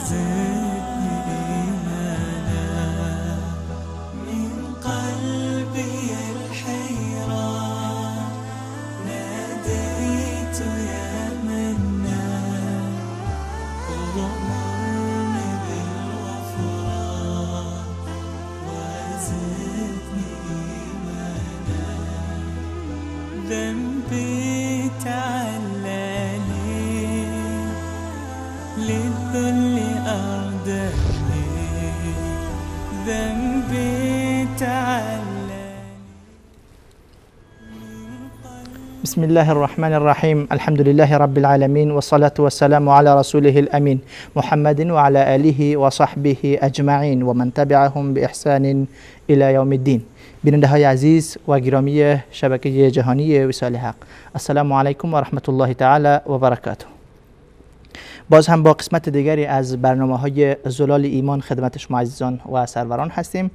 وزدني إيمانا. من قلبي الحيران ناديت يا منان، اغمرني بالغفران وزدني إيمانا. ذنبي تعلى لي للذل أردني، ذنبي تعلى. بسم الله الرحمن الرحيم. الحمد لله رب العالمين، والصلاة والسلام على رسوله الأمين محمد وعلى آله وصحبه أجمعين ومن تبعهم بإحسان إلى يوم الدين. بیننده های عزیز و گرامی شبکه جهانی وصال حق، السلام علیکم و رحمت الله تعالی و برکاته. باز هم با قسمت دیگری از برنامه های زلال ایمان خدمت شما عزیزان و سروران هستیم.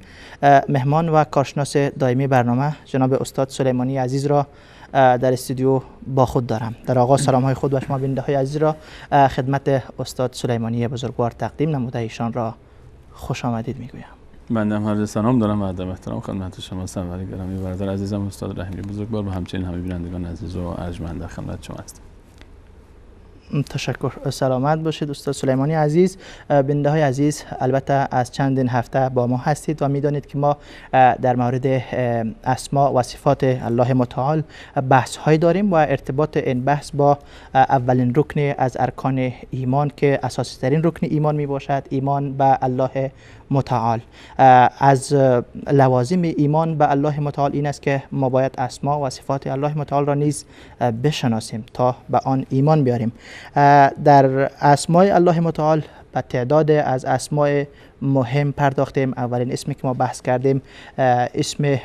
مهمان و کارشناس دائمی برنامه جناب استاد سلیمانی عزیز را در استودیو با خود دارم. در آغاز سلام های خود و شما بیننده های عزیز را خدمت استاد سلیمانی بزرگوار تقدیم نموده ایشان را خوش آمدید میگویم. بنده هم عرض سلام دارم و ادب احترام خدمت شما سرور گرامی، برادر عزیزم استاد رحیمی بزرگوار و همچنین همه بینندگان عزیز و ارجمند در خدمت شما هستم. تشکر، سلامت باشید استاد سلیمانی عزیز. بیننده های عزیز، البته از چندین هفته با ما هستید و میدانید که ما در مورد اسما و صفات الله متعال بحث های داریم و ارتباط این بحث با اولین رکن از ارکان ایمان که اساسی ترین رکن ایمان می باشد، ایمان به الله متعال. از لوازم ایمان به الله متعال این است که ما باید اسما و صفات الله متعال را نیز بشناسیم تا به آن ایمان بیاریم. در اسمای الله متعال به تعداد از اسمای مهم پرداختیم. اولین اسمی که ما بحث کردیم اسم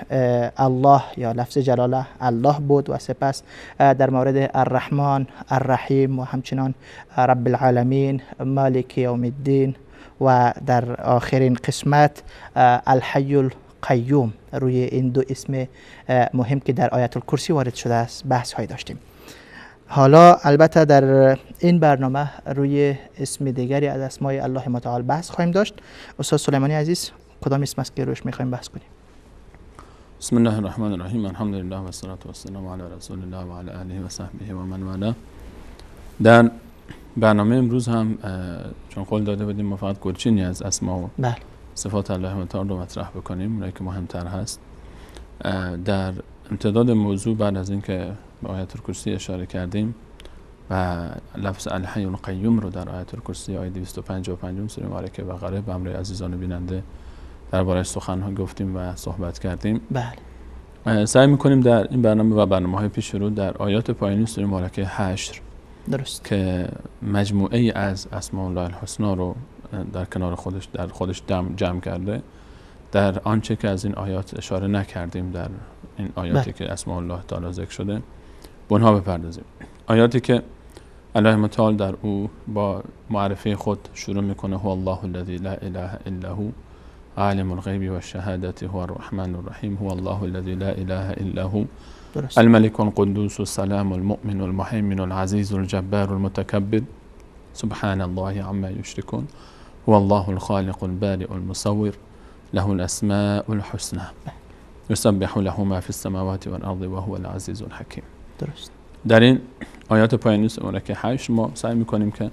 الله یا لفظ جلاله الله بود و سپس در مورد الرحمن، الرحیم و همچنان رب العالمین، مالک یوم الدین و در آخرین قسمت الحی القیوم، روی این دو اسم مهم که در آیت الکرسی وارد شده است بحث های داشتیم. حالا البته در این برنامه روی اسم دیگری از اسمای الله متعال بحث خواهیم داشت. استاد سلیمانی عزیز، کدام اسم است که روش میخوایم بحث کنیم؟ بسم الله الرحمن الرحیم. الحمد لله و الصلاة و السلام علی رسول الله و علی آله و صحبه و من والاه. در برنامه امروز هم چون قول داده بودیم ما فقط گلچینی از اسما و بله صفات الله متعال رو مطرح بکنیم، اونایی که مهمتر هست. در امتداد موضوع بعد از اینکه به آیت الکرسی اشاره کردیم و لفظ الحی القیوم رو در آیت الکرسی آیه 255 سوره مبارکه بقره به امر عزیزان بیننده درباره‌اش سخن ها گفتیم و صحبت کردیم. بله، سعی می‌کنیم در این برنامه و برنامه‌های پیش رو در آیات پایانی سوره مبارکه حشر، درست، که مجموعه از اسماء الله الحسنا رو در کنار خودش در خودش جمع کرده، در آنچه که از این آیات اشاره نکردیم، در این آیاتی که اسماء الله تعالی ذکر شده به اونها بپردازیم. آیاتی که الله متعال در او با معرفی خود شروع میکنه، هو الله الذی لا اله الا هو عالم الغیب والشهادة هو الرحمن الرحیم هو الله الذی لا اله الا هو الملك القدوس السلام المؤمن المهیمن العزیز الجبار المتکبر سبحان الله عما یشرکون هو الله الخالق البارئ المصور له الاسماء الحسنى یسبح له ما فی السماوات والارض وهو العزیز الحکیم. درست. در این آیات پایانی سوره 8 ما سعی میکنیم که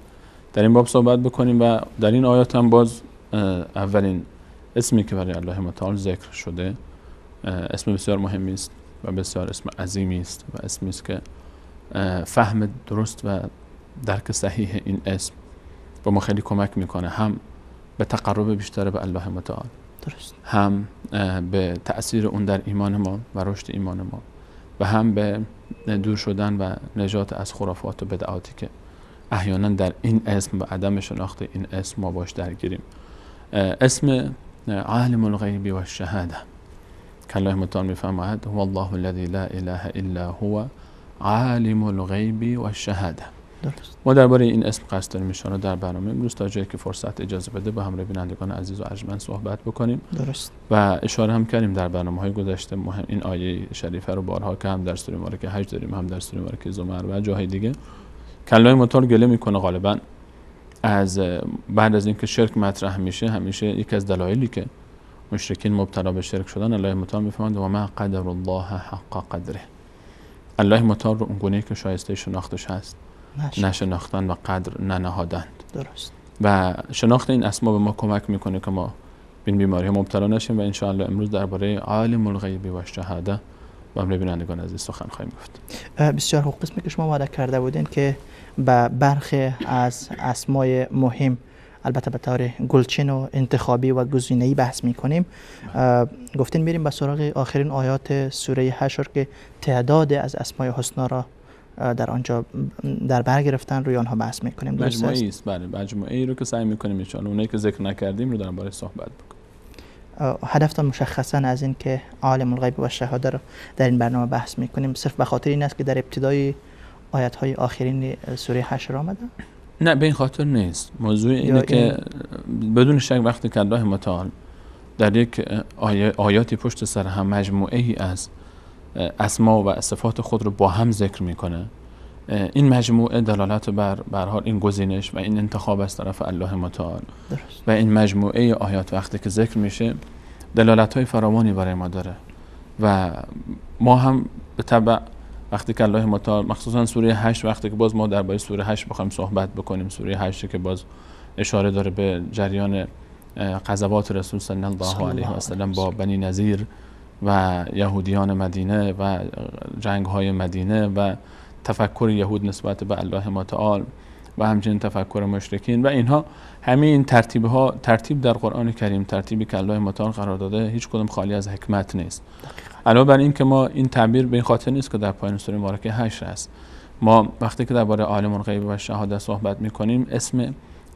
در این باب صحبت بکنیم و در این آیات هم باز اولین اسمی که برای الله متعال ذکر شده اسم بسیار مهمی است و بسیار اسم عظیمی است و اسمی است که فهم درست و درک صحیح این اسم با ما خیلی کمک میکنه، هم به تقرب بیشتر به الله متعال، درست، هم به تأثیر اون در ایمان ما و رشد ایمان ما و هم به دور شدن و نجات از خرافات و بدعاتی که احیانا در این اسم و عدم شناخت این اسم ما باش درگیریم. اسم عالم الغیب و الشهاده که الله متعال میفرماید هو الله الذی لا اله الا هو عالم الغیب و الشهاده. درست. ما درباره این اسم قصد داریم ان در برنامه امروز تا جایی که فرصت اجازه بده با همراه بینندگان عزیز و ارجمند صحبت بکنیم. درست. و اشاره هم کردیم در برنامه‌های گذشته مهم این آیه شریفه رو بارها که هم در سوره مبارکه حج داریم، هم در سوره مبارکه زمر و جاهای دیگه، که الله متعال گله میکنه غالبا از بعد از اینکه شرک مطرح میشه، همیشه یکی از دلایلی که مشرکین مبتلا به شرک شدن، الله متعال میفرماید و ما قدر الله حق قدره، الله متعال رو اونگونه که شایسته شناختش هست نشناختن و قدر ننهادند. درست. و شناخت این اسما به ما کمک میکنه که ما به این بیماری مبتلا نشیم و ان شاء الله امروز درباره عالم الغیب و الشهاده با هم بینندگان عزیز سخن خواهیم گفت. بسیار خوب. قسمی که شما وعده کرده بودین که به برخی از اسمای مهم البته به طور گلچین و انتخابی و گزینه‌ای بحث می‌کنیم، گفتین میریم به سراغ آخرین آیات سوره حشر که تعداد از اسمای حسنا را در آنجا در بر گرفتن، روی آنها بحث می‌کنیم. مجموعه است، بله، مجموعه ای رو که سعی می‌کنیم ان شاءالله اونایی که ذکر نکردیم رو درباره صحبت بکنیم. هدفتان مشخصا از این که عالم الغیب و شهاده رو در این برنامه بحث می‌کنیم صرف به خاطر این است که در ابتدای آیت‌های آخرین سوره حشر آمده؟ نه، به این خاطر نیست. موضوع اینه که بدون شک وقتی که الله متعال در یک آیاتی پشت سر هم مجموعه ای از اسما و صفات خود رو با هم ذکر میکنه، این مجموعه دلالت بر حال این گزینش و این انتخاب از طرف الله متعال. درست. و این مجموعه آیات وقتی که ذکر میشه دلالت های فراوانی برای ما داره و ما هم به تبع وقتی که الله متعال مخصوصا سوره 8، وقتی که باز ما درباره سوره 8 بخوایم صحبت بکنیم، سوره 8 که باز اشاره داره به جریان غزوات رسول صلی الله علیه و سلم با بنی نظیر و یهودیان مدینه و جنگ های مدینه و تفکر یهود نسبت به الله متعال و همچنین تفکر مشرکین و اینها، همه این ترتیب ها، ترتیب در قرآن کریم، ترتیبی که الله متعال قرار داده، هیچ کدوم خالی از حکمت نیست. علاوه بر این که ما این تعبیر به این خاطر نیست که در پایان سوره مبارکه 8 است. ما وقتی که درباره عالم الغیب و شهادت صحبت میکنیم، اسم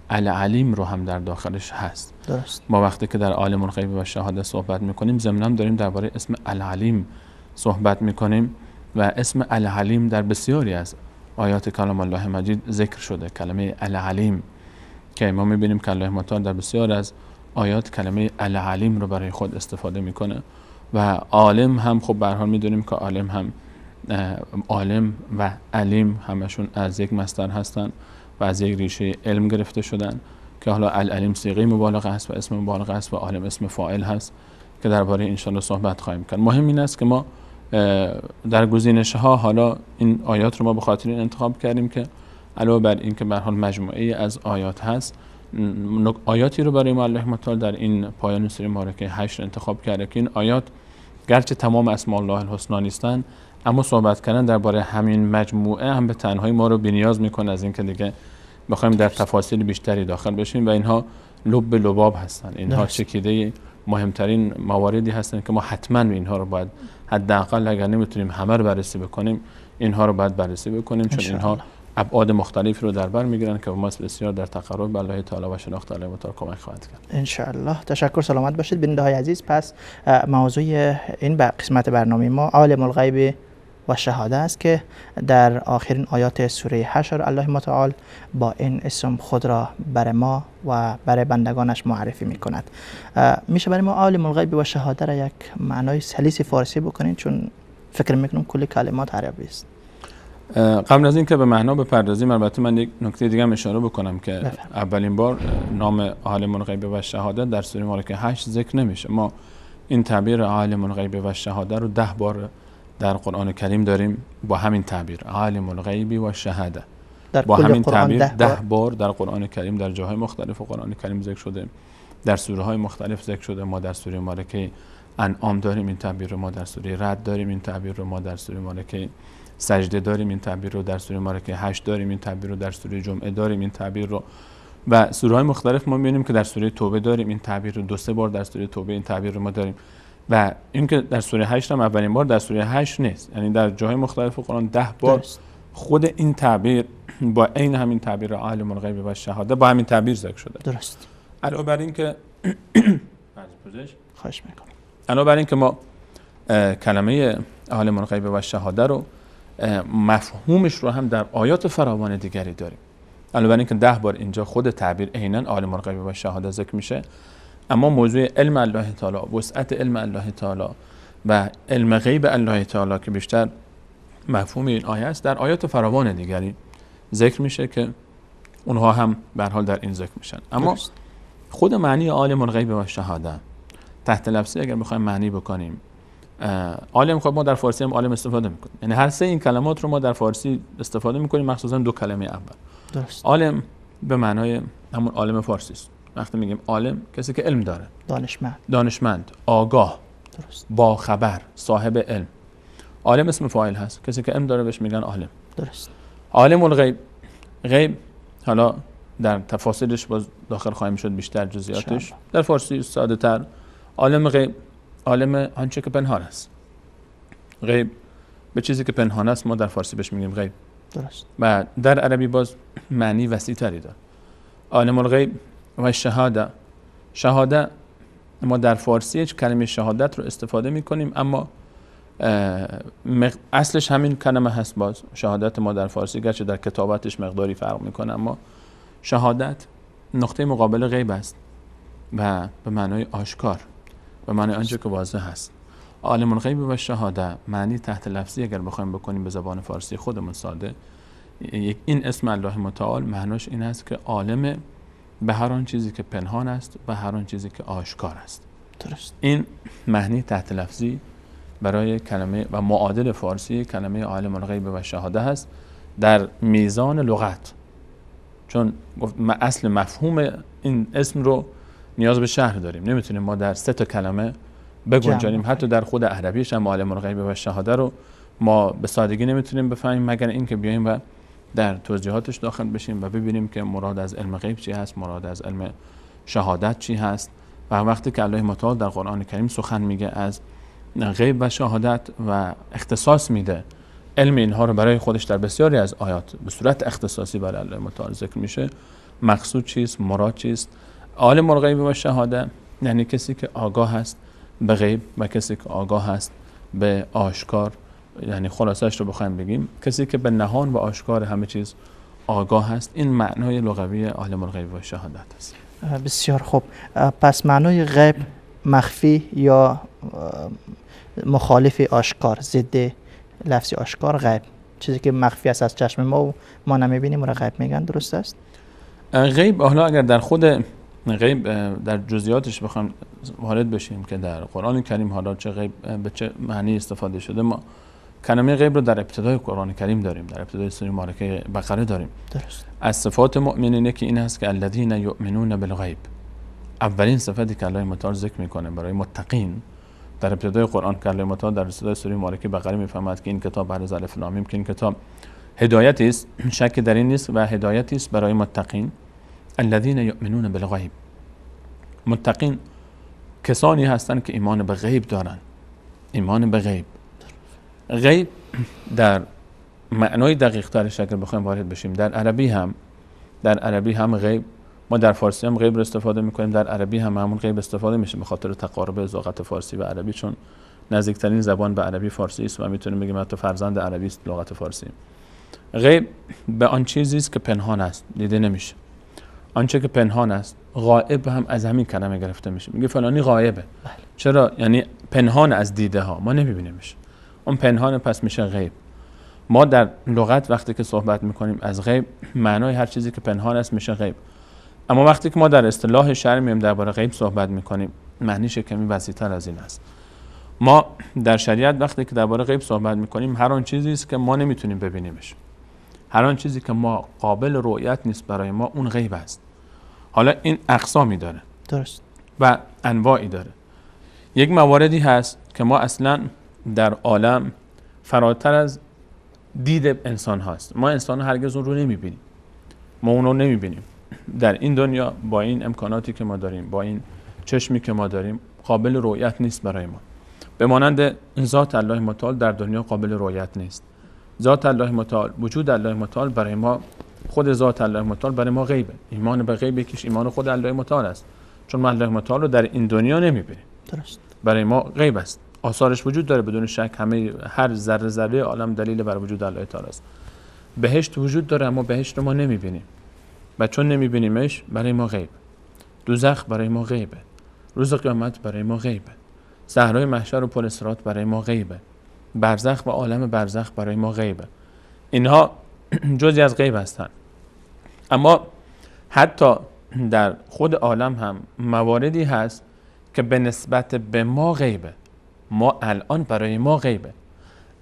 العلیم رو هم در داخلش هست. درست. ما وقتی که در عالم الغیب و شهادت صحبت میکنیم، ضمناً داریم درباره اسم العلیم صحبت میکنیم و اسم العلیم در بسیاری از آیات کلام الله مجید ذکر شده. کلمه العلیم که ما میبینیم که الله متعال در بسیار از آیات کلمه العلیم رو برای خود استفاده میکنه و عالم هم خب به هر حال میدونیم که عالم هم، عالم و علیم همشون از یک مصدر هستن و از یک ریشه علم گرفته شدن که حالا العلیم صیغه مبالغه است و اسم مبالغه است و عالم اسم فاعل هست که درباره ان شاءالله صحبت خواهیم کرد. مهم این است که ما در گزینش ها حالا این آیات رو ما به خاطر این انتخاب کردیم که علاوه بر این که به هر حال مجموعه از آیات هست، آیاتی رو برای ما الله متعال در این پایان سوره مبارکه 8 انتخاب کرده که این آیات گرچه تمام اسماء الله الحسنا نیستن، اما صحبت کردن درباره همین مجموعه هم به تنهایی ما رو بی‌نیاز میکنه از اینکه دیگه بخوایم در تفاصیل بیشتری داخل بشیم و اینها لب لباب هستن، اینها چکیده مهمترین مواردی هستن که ما حتما اینها رو باید حداقل اگر نمیتونیم همه رو بررسی بکنیم، اینها رو باید بررسی بکنیم، چون اینها ابعاد مختلفی رو در بر میگیرن که ما بسیار در تقرب به الله تعالی و شناخت الله متعال کمک خواهد کرد ان شاء الله. تشکر، سلامت باشید بیننده های عزیز. پس موضوع این قسمت برنامه ما عالم الغیب و شهاده است که در آخرین آیات سوره حشر الله متعال با این اسم خود را برای ما و برای بندگانش معرفی می کند. میشه برای ما عالم الغیب و شهاده را یک معنای سلیس فارسی بکنید، چون فکر میکنم کل کلمات عربی است. قبل از اینکه به معنا بپردازیم، البته من یک نکته دیگه هم اشاره بکنم که اولین بار نام عالم الغیب و شهاده در سوره مبارکه 8 ذکر نمیشه. ما این تعبیر عالم الغیب و شهاده رو 10 بار در قرآن کریم داریم با همین تعبیر عالم الغیب و شهاده، با همین تعبیر 10 بار در قرآن کریم در جاهای مختلف قرآن کریم ذکر شده، در سوره های مختلف ذکر شده. ما در سوره مبارکه انعام داریم این تعبیر رو، ما در سوره رعد داریم این تعبیر رو، ما در سوره مبارکه سجده داریم این تعبیر رو، در سوره مبارکه 8 داریم این تعبیر رو، در سوره جمعه داریم این تعبیر رو و سوره های مختلف ما می‌بینیم که در سوره توبه داریم این تعبیر رو، 2-3 بار در سوره توبه این تعبیر رو ما داریم. و اینکه در سوره 8 هم اولین بار در سوره 8 نیست، یعنی در جاهای مختلف قرآن 10 بار درست. خود این تعبیر با عین همین تعبیر عالم الغیب و شهاده با همین تعبیر ذکر شده. درست. علاوه بر این که خواهش می‌کنم. علاوه بر این که ما کلمه عالم الغیب و شهاده رو مفهومش رو هم در آیات فراوان دیگری داریم. علاوه بر این که 10 بار اینجا خود تعبیر عیناً عالم الغیب و شهاده ذکر میشه، اما موضوع علم الله تعالی، وسعت علم الله تعالی و علم غیب الله تعالی که بیشتر مفهوم این آیه است، در آیات فراوان دیگری ذکر میشه که اونها هم به هر حال در این ذکر میشن. اما خود معنی عالم الغیب و شهاده تحت لفظی اگر بخوایم معنی بکنیم، عالم، خب ما در فارسی هم عالم استفاده میکنیم، یعنی هر سه این کلمات رو ما در فارسی استفاده میکنیم، مخصوصا دو کلمه اول. درست. عالم به معنای همون عالم فارسی است. وقتی میگیم عالم، کسی که علم داره، دانشمند، دانشمند، آگاه، درست، با خبر، صاحب علم. عالم اسم فاعل هست، کسی که علم داره بهش میگن عالم. درست. عالم الغیب، غیب حالا در تفاصیلش باز داخل خواهیم شد، بیشتر جزئیاتش. در فارسی ساده تر، عالم غیب عالم آنچه که پنهان است. غیب به چیزی که پنهان است ما در فارسی بهش میگیم غیب. درست. و در عربی باز معنی وسیع تری داره. عالم الغیب و شهاده. شهاده ما در فارسی کلمه شهادت رو استفاده میکنیم، اما اصلش همین کلمه هست. باز شهادت ما در فارسی گرچه در کتابتش مقداری فرق میکنه، اما شهادت نقطه مقابل غیب است و به معنای آشکار، به معنای آنچه که واضح هست. عالم الغیب و شهاده معنی تحت لفظی اگر بخوایم بکنیم به زبان فارسی خودمون ساده، این اسم الله متعال معناش این است که عالم به هر آن چیزی که پنهان است و هر آن چیزی که آشکار است. درست. این معنی تحت لفظی برای کلمه و معادل فارسی کلمه عالم الغیب و شهاده هست در میزان لغت، چون گفت اصل مفهوم این اسم رو نیاز به شرح داریم، نمیتونیم ما در سه تا کلمه بگنجانیم. حتی در خود عربیش هم عالم الغیب و شهاده رو ما به سادگی نمیتونیم بفهمیم، مگر اینکه بیایم و در توضیحاتش داخل بشیم و ببینیم که مراد از علم غیب چی هست، مراد از علم شهادت چی هست. و وقتی که الله متعال در قرآن کریم سخن میگه از غیب و شهادت و اختصاص میده علم اینها رو برای خودش، در بسیاری از آیات به صورت اختصاصی برای الله متعال ذکر میشه، مقصود چیست، مراد چیست. عالم الغیب و شهاده یعنی کسی که آگاه است به غیب و کسی که آگاه است به آشکار، یعنی خلاصش رو بخوایم بگیم کسی که به نهان و آشکار همه چیز آگاه است. این معنای لغوی عالم الغیب و شهادت است. بسیار خوب. پس معنای غیب مخفی یا مخالف آشکار، ضد لفظ آشکار غیب، چیزی که مخفی است از چشم ما و ما نمیبینیم را غیب میگن. درست است؟ غیب حالا اگر در خود غیب در جزئیاتش بخوام وارد بشیم که در قرآن کریم حالا چه غیب به چه معنی استفاده شده، ما کلمه غیب رو در ابتدای قرآن کریم داریم، در ابتدای سوره مبارکه بقره داریم. درست. از صفات مؤمنینه که این هست که الذین یؤمنون بالغیب، اولین صفتی که الله متعال ذکر میکنه برای متقین در ابتدای قرآن که الله متعال در ابتدای سوره مبارکه بقره میفهمد که این کتاب بعد از الف لام میم، که این کتاب هدایتی است، شک در این نیست و هدایتی است برای متقین. الذین یؤمنون بالغیب، متقین کسانی هستند که ایمان به غیب دارند. ایمان به غیب، غیب در معنای دقیق ترش اگر بخوایم وارد بشیم، در عربی هم غیب، ما در فارسی هم غیب رو استفاده میکنیم، در عربی هم همون غیب استفاده میشه به خاطر تقارب لغت فارسی و عربی، چون نزدیکترین زبان به عربی فارسی است و میتونیم بگیم حتی فرزند عربی است لغت فارسی. غیب به آن چیزی است که پنهان است، دیده نمیشه. آنچه که پنهان است، غائب هم از همین کلمه گرفته میشه. میگه فلانی غایبه. چرا؟ یعنی پنهان از دیده ها، ما نمیبینیمش. اون پنهان پس میشه غیب. ما در لغت وقتی که صحبت میکنیم از غیب، معنای هر چیزی که پنهان است میشه غیب. اما وقتی که ما در اصطلاح شرع میایم درباره غیب صحبت میکنیم، معنیش کمی وسیع‌تر از این است. ما در شریعت وقتی که درباره غیب صحبت میکنیم، هر آن چیزی است که ما نمیتونیم ببینیمش، هر آن چیزی که ما قابل رؤیت نیست برای ما، اون غیب است. حالا این اقسامی داره، درست، و انواعی داره. یک مواردی هست که ما اصلا در عالم فراتر از دید انسان هاست، ما انسان هرگز اون رو نمیبینیم، ما اون رو نمیبینیم در این دنیا با این امکاناتی که ما داریم، با این چشمی که ما داریم، قابل رؤیت نیست برای ما. به مانند ذات الله متعال در دنیا قابل رؤیت نیست. ذات الله متعال، وجود الله متعال برای ما، خود ذات الله متعال برای ما غیبه. ایمان به غیب یکیش ایمان خود الله متعال است، چون ما الله متعال رو در این دنیا نمیبینیم. درست. برای ما غیب است، آثارش وجود داره بدون شک، همه هر ذره ذره عالم دلیل بر وجود الله تعالی است. بهشت وجود داره اما بهشت رو ما نمیبینیم و چون نمیبینیمش برای ما غیب. دوزخ برای ما غیبه، روز قیامت برای ما غیبه، صحرای محشر و پل صراط برای ما غیبه، برزخ و عالم برزخ برای ما غیبه. اینها جزئی از غیب هستند. اما حتی در خود عالم هم مواردی هست که به نسبت به ما غیبه. ما الان برای ما غیبه،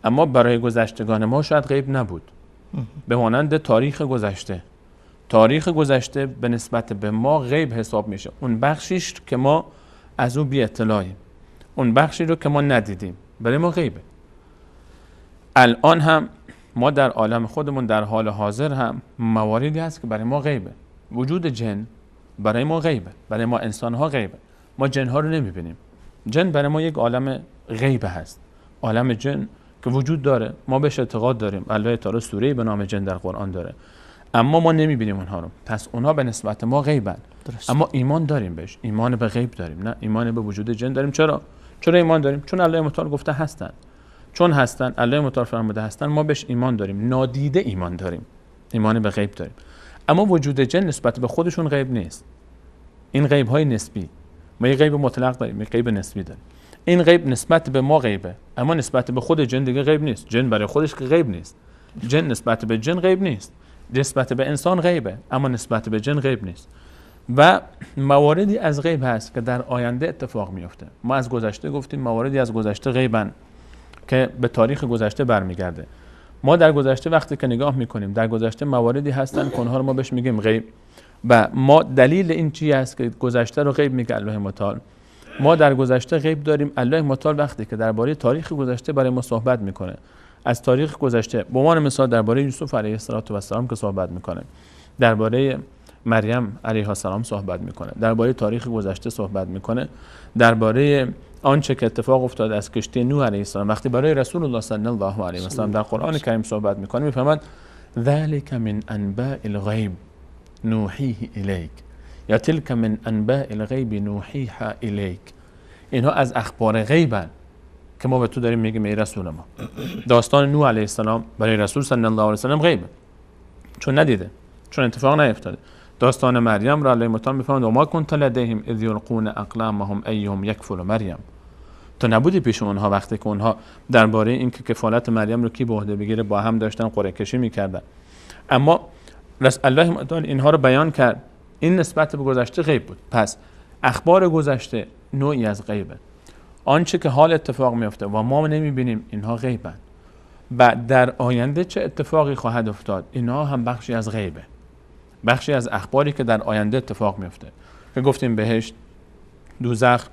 اما برای گذشتگان ما شاید غیب نبود. به مانند تاریخ گذشته. تاریخ گذشته به نسبت به ما غیب حساب میشه. اون بخشیش که ما از او بی اطلاعیم، اون بخشی رو که ما ندیدیم، برای ما غیبه. الان هم ما در عالم خودمون در حال حاضر هم مواردی هست که برای ما غیبه. وجود جن برای ما غیبه، برای ما انسان‌ها غیبه. ما جنها رو نمیبینیم. جن برای ما یک عالم غیبه هست. عالم جن که وجود داره، ما بهش اعتقاد داریم. الله تعالی سوره‌ای به نام جن در قرآن داره، اما ما نمیبینیم اونها رو. پس اونها به نسبت ما غیبن. درست. اما ایمان داریم بهش، ایمان به غیب داریم، نه ایمان به وجود جن داریم. چرا؟ چرا ایمان داریم؟ چون الله متعال گفته هستن. چون هستن، الله متعال فرموده هستن، ما بهش ایمان داریم. نادیده ایمان داریم، ایمان به غیب داریم. اما وجود جن نسبت به خودشون غیب نیست. این غیب های نسبی. ما یه غیب مطلق داریم، یه غیب نسبی داریم. این غیب نسبت به ما غیبه، اما نسبت به خود جن دیگه غیب نیست. جن برای خودش که غیب نیست. جن نسبت به جن غیب نیست. نسبت به انسان غیبه، اما نسبت به جن غیب نیست. و مواردی از غیب هست که در آینده اتفاق میفته. ما از گذشته گفتیم مواردی از گذشته غیبن که به تاریخ گذشته برمیگرده. ما در گذشته وقتی که نگاه میکنیم، در گذشته مواردی هستن که اونها رو ما بهش میگیم غیب. و ما دلیل این چی است که گذشته رو غیب میگه الله متعال. ما در گذشته غیب داریم. الله متعال وقتی که درباره تاریخ گذشته برای ما صحبت میکنه، از تاریخ گذشته به عنوان مثال درباره یوسف علیه السلام که صحبت میکنه، درباره مریم علیها السلام صحبت میکنه، درباره تاریخ گذشته صحبت میکنه، درباره آنچه که اتفاق افتاد از کشتی نوح علیه السلام وقتی برای رسول الله صلی الله علیه و سلم در قرآن کریم صحبت میکنه، میفهمند ذلك من انباء الغیب نوحیه الیک یا تلک من انباء الغیب نوحیها الیک. اینها از اخبار غیبن که ما به تو داریم میگیم ای رسول ما. داستان نوح علیه السلام برای رسول صلی الله علیه و سلم غیبه، چون ندیده، چون اتفاق نیفتاده. داستان مریم را علیه متعال میفهمند و ما کنت لدیهم اذ یلقون اقلامهم ایهم یکفل مریم. تو نبودی پیش اونها وقتی که اونها درباره اینکه کفالت مریم رو کی به عهده بگیره با هم داشتن قرعه کشی میکردن. اما الله متعال اینها رو بیان کرد. این نسبت به گذشته غیب بود. پس اخبار گذشته نوعی از غیبه. آنچه که حال اتفاق میفته و ما نمیبینیم اینها غیبن. و در آینده چه اتفاقی خواهد افتاد اینها هم بخشی از غیبه، بخشی از اخباری که در آینده اتفاق میفته که گفتیم بهشت، دوزخ.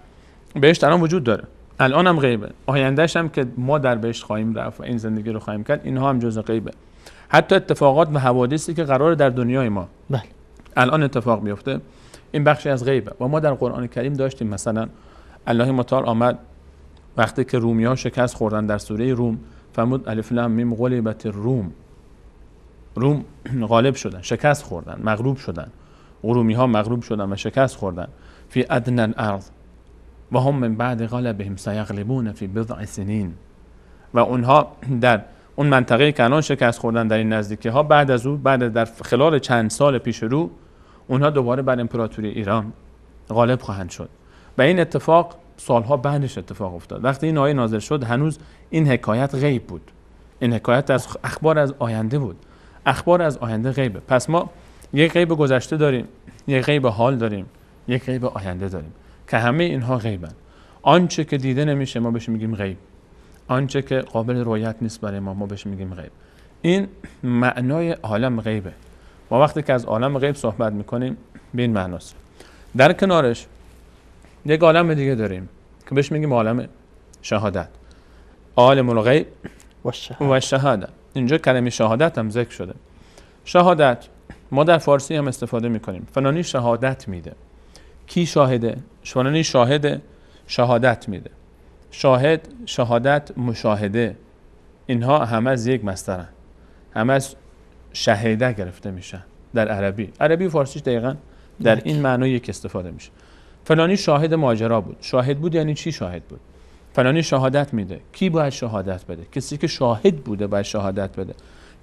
بهشت الان وجود داره، الان هم غیبه، آیندهش هم که ما در بهشت خواهیم رفت و این زندگی رو خواهیم کرد اینها هم جزء غیبه. حتی اتفاقات و حوادثی که قرار در دنیای ما بله الان اتفاق میفته این بخشی از غیبه. و ما در قرآن کریم داشتیم مثلا الله متعال آمد وقتی که رومی‌ها شکست خوردن در سوره روم فرمود الف لام میم غلبت الروم. روم غالب شدن، شکست خوردن، مغلوب شدن. رومی ها مغلوب شدن و شکست خوردن. فی ادنى الارض و هم من بعد غلبهم سیغلبون فی بضع سنین. و اونها در اون منطقه که الان شکست خوردن در این نزدیکی ها بعد از او، بعد در خلال چند سال پیش رو اونها دوباره بر امپراتوری ایران غالب خواهند شد. و این اتفاق سالها بعدش اتفاق افتاد. وقتی این آیه نازل شد هنوز این حکایت غیب بود. این حکایت از اخبار از آینده بود. اخبار از آینده غیبه. پس ما یک غیب گذشته داریم، یک غیب حال داریم، یک غیب آینده داریم که همه اینها غیبن. آنچه که دیده نمیشه ما بهش میگیم غیب. آنچه که قابل رویت نیست برای ما، ما بهش میگیم غیب. این معنای عالم غیبه. ما وقتی که از عالم غیب صحبت میکنیم به این معناست. در کنارش یک عالم دیگه داریم که بهش میگیم عالم شهادت، عالم الغیب و شهادت. اینجا کلمه شهادت هم ذکر شده. شهادت ما در فارسی هم استفاده میکنیم. فلانی شهادت میده. کی شاهده؟ فلانی شاهده، شهادت میده. شاهد، شهادت، مشاهده، اینها همه از یک مصدرن، همه از شهیده گرفته میشن در عربی. عربی و فارسیش دقیقاً در این معنی یک استفاده میشه. فلانی شاهد ماجرا بود. شاهد بود یعنی چی شاهد بود؟ فلانی شهادت میده. کی باید شهادت بده؟ کسی که شاهد بوده باید شهادت بده.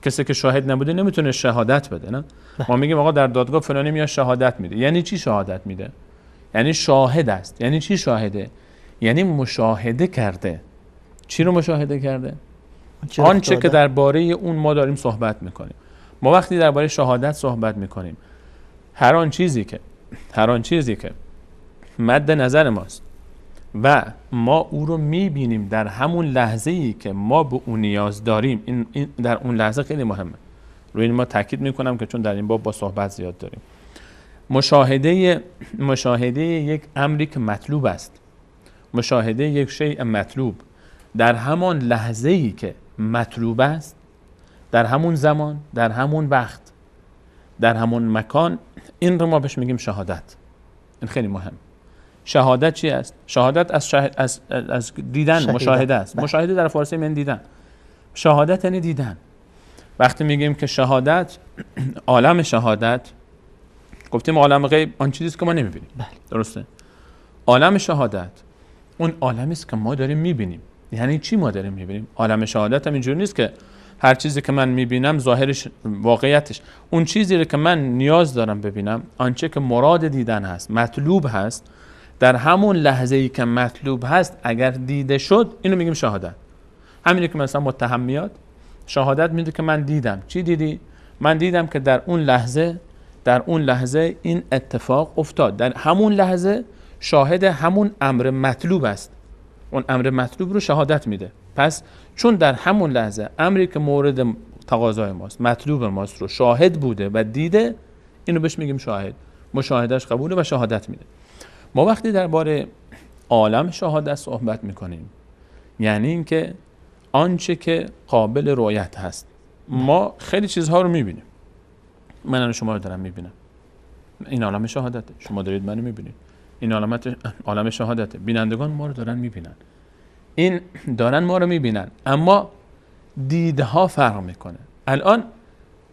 کسی که شاهد نبوده نمیتونه شهادت بده، نه؟ ما میگیم آقا در دادگاه فلانی میاد شهادت میده. یعنی چی شهادت میده؟ یعنی شاهد است. یعنی چی شاهده؟ یعنی مشاهده کرده. چی رو مشاهده کرده؟ آنچه که درباره اون ما داریم صحبت میکنیم. ما وقتی درباره شهادت صحبت میکنیم، هر آن چیزی که مد نظر ماست و ما او رو میبینیم در همون لحظه ای که ما به اون نیاز داریم، این در اون لحظه خیلی مهمه. روی این ما تاکید میکنم که چون در این باب با صحبت زیاد داریم. مشاهده یک امری که مطلوب است، مشاهده یک شیء مطلوب در همان لحظه ای که مطلوب است، در همون زمان، در همون وقت، در همون مکان، این رو ما بهش میگیم شهادت. این خیلی مهم. شهادت چی است؟ شهادت از دیدن، شهیده. مشاهده است. مشاهده در فارسی یعنی دیدن. شهادت یعنی دیدن. وقتی میگیم که شهادت، عالم شهادت، گفتیم عالم غیب آن چیزی است که ما نمیبینیم. بله. درسته؟ عالم شهادت اون عالمی است که ما داریم میبینیم. یعنی چی ما داریم میبینیم؟ عالم شهادت هم اینجوری نیست که هر چیزی که من میبینم ظاهرش، واقعیتش، اون چیزی رو که من نیاز دارم ببینم، آنچه که مراد دیدن هست، مطلوب هست، در همون لحظه ای که مطلوب هست اگر دیده شد، اینو میگیم شهادت. همینه که مثلا متهم میاد شهادت میده که من دیدم. چی دیدی؟ من دیدم که در اون لحظه این اتفاق افتاد. در همون لحظه شاهد همون امر مطلوب است. اون امر مطلوب رو شهادت میده. پس چون در همون لحظه امری که مورد تقاضای ماست، مطلوب ماست رو شاهد بوده و دیده، اینو بهش میگیم شاهد. مشاهدهش قبوله و شهادت میده. ما وقتی درباره عالم شهادت صحبت میکنیم، یعنی اینکه آنچه که قابل رؤیت هست. ما خیلی چیزها رو میبینیم. من شما رو دارم میبینم، این عالم شهادته. شما دارید منو میبینید، این عالم شهادته. بینندگان ما رو دارن میبینن، این دارن ما رو میبینن، اما دیدها فرق میکنه. الان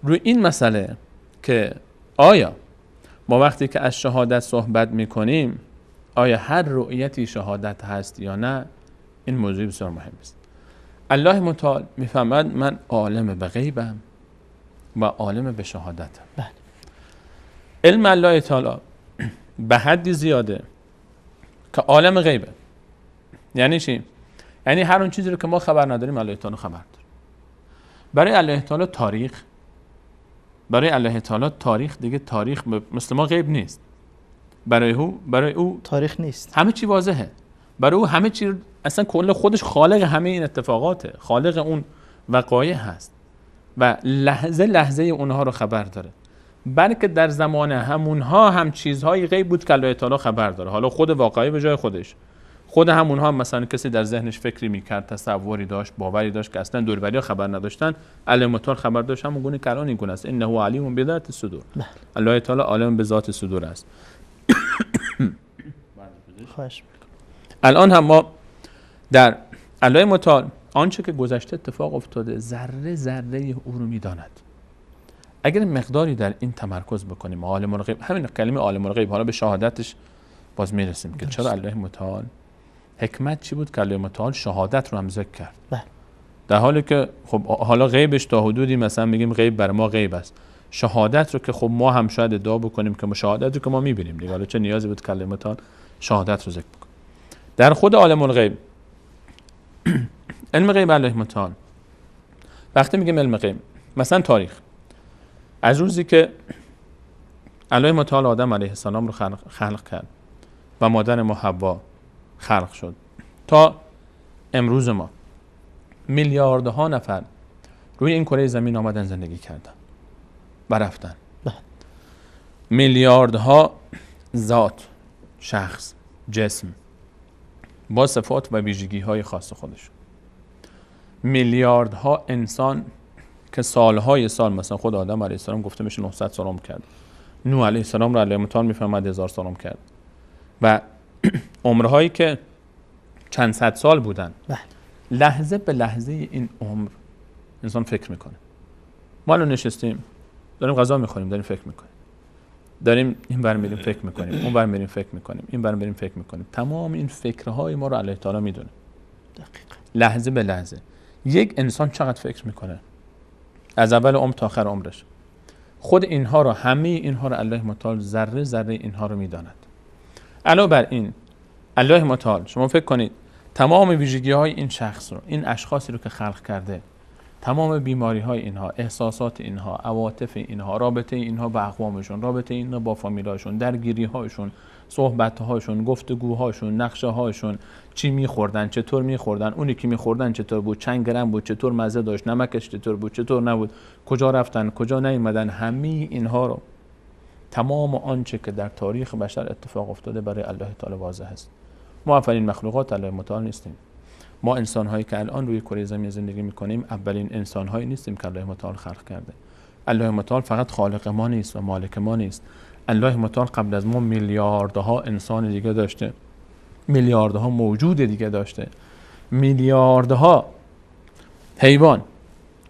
روی این مسئله که آیا ما وقتی که از شهادت صحبت میکنیم، آیا هر رؤیتی شهادت هست یا نه، این موضوع بسیار مهم است. الله متعال میفهمد من عالم به غیبم و عالم به شهادتم. بله. علم الله تعالی به حدی زیاده که عالم غیبه. یعنی چی؟ یعنی هر اون چیزی رو که ما خبر نداریم الله تعالی خبر داره. برای الله تعالی تاریخ، برای الله تعالی تاریخ دیگه تاریخ مثل ما غیب نیست. برای او تاریخ نیست، همه چی واضحه. برای او همه چی اصلا کل خودش خالق همه این اتفاقاته، خالق اون وقایع هست و لحظه لحظه اونها رو خبر داره. بلکه در زمان همونها هم چیزهای غیب بود که الله تعالی خبر داره. حالا خود واقعی به جای خودش، خود همونها هم مثلا کسی در ذهنش فکری میکرد، تصوری داشت، باوری داشت که اصلا دور و بری خبر نداشتن، الله متعال خبر داشت. همون گونه که الان این گونه است. انه علیم بذات الصدور. الله تعالی عالم به ذات صدور است. خواهش. الان هم ما در الله متعال آنچه که گذشته اتفاق افتاده ذره ذره او رو میداند. اگر مقداری در این تمرکز بکنیم، عالم الغیب، همین کلمه عالم الغیب، حالا به شهادتش باز میرسیم که چرا الله متعال، حکمت چی بود که الله متعال شهادت رو هم ذکر کرد؟ بله. در حالی که خب حالا غیبش تا حدودی مثلا میگیم غیب بر ما غیب است، شهادت رو که خب ما هم شاید ادعا بکنیم که ما شهادت رو که ما میبینیم دیگه، حالا چه نیازی بود که الله متعال شهادت رو ذکر بکنه؟ در خود عالم الغیب، علم غیب الله متعال، وقتی میگیم علم غیب، مثلا تاریخ، از روزی که الله متعال آدم علیه السلام رو خلق کرد و مادر ما حوا خلق شد تا امروز ما، میلیاردها نفر روی این کره زمین آمدن زندگی کردن و رفتن. میلیاردها ذات، شخص، جسم با صفات و ویژگی های خاص خودشون، میلیاردها انسان که سالهای سال، مثلا خود آدم علیه السلام گفته میشه 900 سال عمر کرد، نوح علیه السلام رو علیه متعال میفهمد 1000 سال عمر کرد و عمرهایی که چند صد سال بودن، لحظه به لحظه این عمر انسان فکر میکنه. ما الان نشستیم داریم غذا میخوریم، داریم فکر میکنیم، داریم این ور میریم فکر میکنیم، اون ور میریم فکر میکنیم، این ور میریم فکر میکنیم. تمام این فکرهای ما رو الله تعالی میدونه. دقیقاً لحظه به لحظه. یک انسان چقدر فکر میکنه از اول عمر تا آخر عمرش، خود اینها رو، همه اینها رو الله متعال ذره ذره اینها رو میداند. علاوه بر این الله متعال، شما فکر کنید تمام ویژگی های این شخص رو، این اشخاصی رو که خلق کرده، تمام بیماری های اینها، احساسات اینها، عواطف اینها، رابطه اینها با اقوامشون، رابطه اینها با فامیلاشون، درگیری هاشون، صحبت هاشون، گفتگوهاشون، نقشه هاشون، چی میخوردن، چطور میخوردن، اونی که میخوردن چطور بود، چند گرم بود، چطور مزه داشت، نمکش چطور بود، چطور نبود، کجا رفتن، کجا نیومدن، همه اینها رو، تمام آنچه که در تاریخ بشر اتفاق افتاده برای الله تعالی واضح است. ما اولین مخلوقات الله متعال نیستیم. ما انسان هایی که الان روی کره زمین زندگی میکنیم اولین انسان هایی نیستیم که الله متعال خلق کرده. الله متعال فقط خالق ما نیست و مالک ما نیست. الله متعال قبل از ما میلیاردها انسان دیگه داشته، میلیاردها موجود دیگه داشته، میلیاردها حیوان،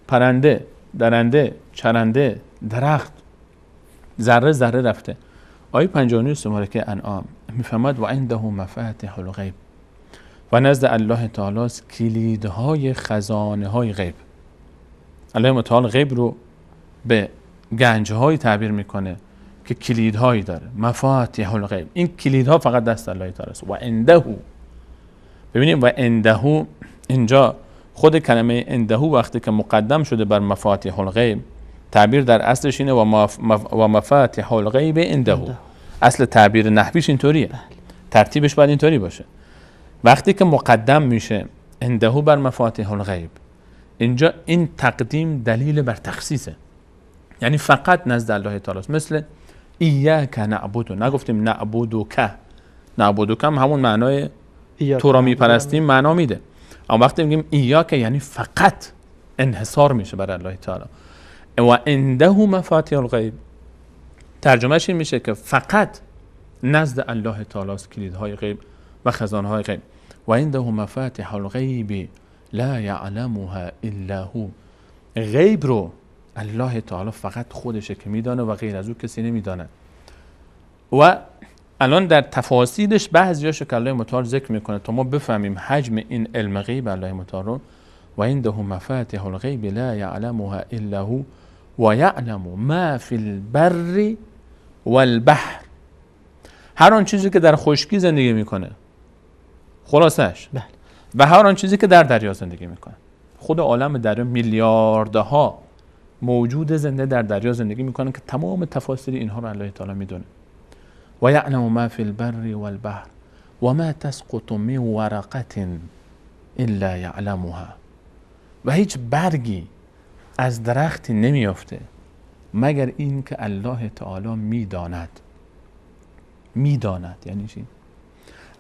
پرنده، درنده، چرنده، درخت، ذره ذره رفته. آیه 59 سوره انعام میفرماد و عنده مفاتیح الغیب، و نزد الله تعالی است کلیدهای خزانه های غیب. الله متعال غیب رو به گنجهای تعبیر میکنه که کلیدهایی داره، مفاتیح الغیب. این کلیدها فقط دست الله تعالی است. و عنده، ببینیم و عنده اینجا خود کلمه عنده وقتی که مقدم شده بر مفاتیح الغیب، تعبیر در اصلش اینه و مفاتیح الغیب عنده. اصل تعبیر نحویش اینطوریه، ترتیبش باید اینطوری باشه. وقتی که مقدم میشه عنده بر مفاتیح الغیب، اینجا این تقدیم دلیل بر تخصیصه، یعنی فقط نزد الله تعالی است. مثل ایاک نعبد، نگفتیم نعبدک، نعبدک هم همون معنای تو را میپرستیم معنا میده، اما وقتی میگیم ایاک یعنی فقط انحصار میشه بر الله تعالی. و عنده مفاتیح الغیب ترجمهش این میشه که فقط نزد الله تعالی است کلیدهای غیب و خزانهای غیب. و عنده مفاتیح الغیب لا یعلمها الا هو. غیب رو الله تعالی فقط خودشه که میدانه و غیر از او کسی نمیدانه. و الان در تفاصیلش بعضیاشو که الله متعال ذکر میکنه تا ما بفهمیم حجم این علم غیب الله متعال رو. و عنده مفاتیح الغیب لا یعلمها الا هو و یعلم ما فی البر والبحر. هر آن چیزی که در خشکی زندگی میکنه، خلاصش، بله، و هر آن چیزی که در دریا زندگی میکنه. خود عالم دریا میلیاردها موجود زنده در دریا زندگی میکنن که تمام تفاصیل اینها رو الله تعالی میدونه. و یعلم ما فی البر والبحر و ما تسقط من ورقة الا یعلمها. و هیچ برگی از درختی نمیافته مگر این که الله تعالی میداند. میداند یعنی چی؟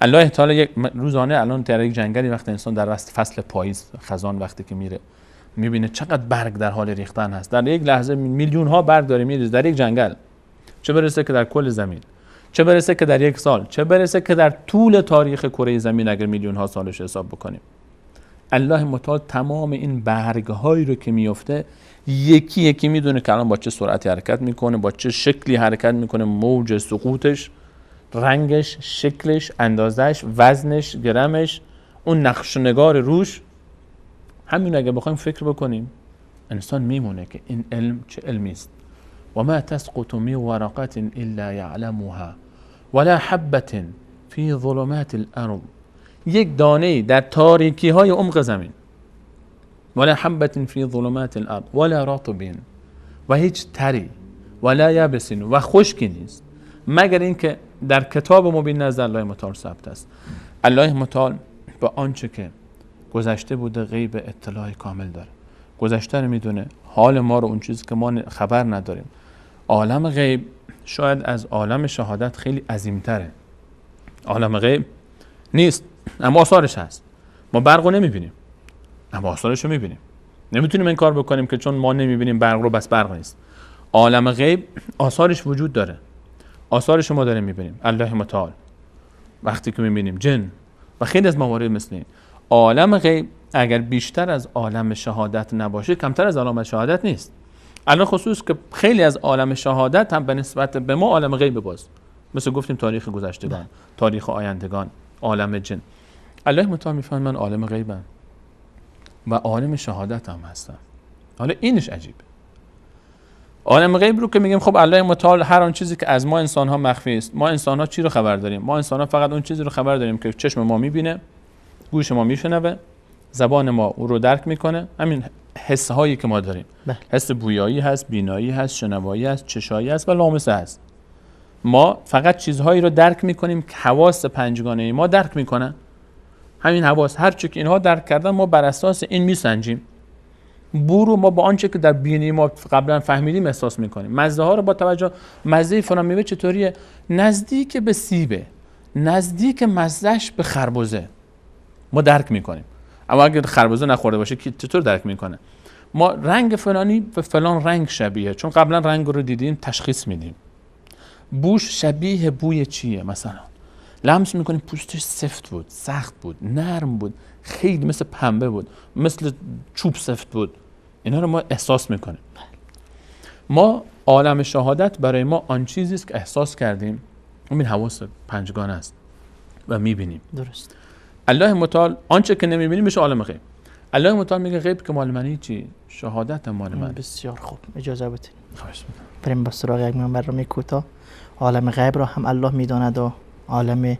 الله تعالی یک روزانه الان در یک جنگلی وقتی انسان در فصل پاییز خزان وقتی که میره میبینه چقدر برگ در حال ریختن هست. در یک لحظه میلیون ها برگ داره میریزه در یک جنگل، چه برسه که در کل زمین، چه برسه که در یک سال، چه برسه که در طول تاریخ کره زمین اگر میلیون ها سالش حساب بکنیم. الله متعال تمام این برگ هایی رو که میفته یکی یکی میدونه که الان با چه سرعتی حرکت میکنه، با چه شکلی حرکت میکنه، موج سقوطش، رنگش، شکلش، اندازش، وزنش، گرمش، اون نقش و نگار روش. همین اگه بخوایم فکر بکنیم انسان میمونه که این علم چه علمی است. و ما تسقط من ورقة الا یعلمها ولا حبة فی ظلمات الارض. یک دانه در تاریکی های عمق زمین، ولا حبة فی ظلمات الارض ولا رطب، و هیچ تری، ولا یابس، و خشکی نیست مگر اینکه در کتاب مبین نزد الله متعال ثبت است. الله متعال به آنچه که گذشته بوده غیب اطلاع کامل داره. گذشته رو میدونه، حال ما رو، اون چیزی که ما خبر نداریم. عالم غیب شاید از عالم شهادت خیلی عظیمتره. عالم غیب نیست اما آثارش هست. ما برق رو نمیبینیم اما آثارش رو میبینیم. نمیتونیم این کار بکنیم که چون ما نمیبینیم برق رو بس برق نیست. عالم غیب آثارش وجود داره، آثارش ما داریم میبینیم. الله متعال وقتی که میبینیم جن و خیلی از موارد مثل این، عالم غیب اگر بیشتر از عالم شهادت نباشه کمتر از عالم شهادت نیست. الان خصوص که خیلی از عالم شهادت هم به نسبت به ما عالم غیب باز، مثل گفتیم تاریخ گذشتگان، تاریخ آیندگان، عالم جن. الله متعال میفرماید من عالم غیبم و عالم شهادت هم هستم. حالا اینش عجیبه. عالم غیب رو که میگیم خب الله متعال هر آن چیزی که از ما انسان ها مخفی است. ما انسان ها چی رو خبر داریم؟ ما انسان ها فقط اون چیزی رو خبر داریم که چشم ما میبینه، گوش ما میشنوه، زبان ما او رو درک میکنه. همین حس هایی که ما داریم. حس بویایی هست، بینایی هست، شنوایی هست، چشایی هست و لامسه هست. ما فقط چیزهایی رو درک میکنیم که حواس پنجگانه ما درک میکنن. همین حواس هر چی که اینها درک کردن ما بر اساس این میسنجیم. بو رو ما با آنچه که در بینی ما قبلا فهمیدیم احساس میکنیم. مزه ها رو با توجه مزه فلان میوه چطوریه، نزدیک به سیبه، نزدیک مزهش به خربزه، ما درک میکنیم. اما اگر خربزه نخورده باشه که چطور درک میکنه؟ ما رنگ فلانی به فلان رنگ شبیه، چون قبلا رنگ رو دیدیم تشخیص میدیم. بوش شبیه بوی چیه مثلا؟ لمس میکنیم پوستش سفت بود، سخت بود، نرم بود، خیلی مثل پنبه بود، مثل چوب سفت بود. اینا رو ما احساس میکنیم. ما عالم شهادت برای ما آن چیزی است که احساس کردیم، این حواس پنجگانه است و میبینیم. درست. الله متعال آنچه که نمیبینیم میشه عالم غیب. الله متعال میگه غیب که مال منی چی؟ شهادت مال من. بسیار خوب، اجازه بدید خواهش می‌کنم بریم با سراغ یک برنامه کوتاه. عالم غیب را هم الله میداند و عالم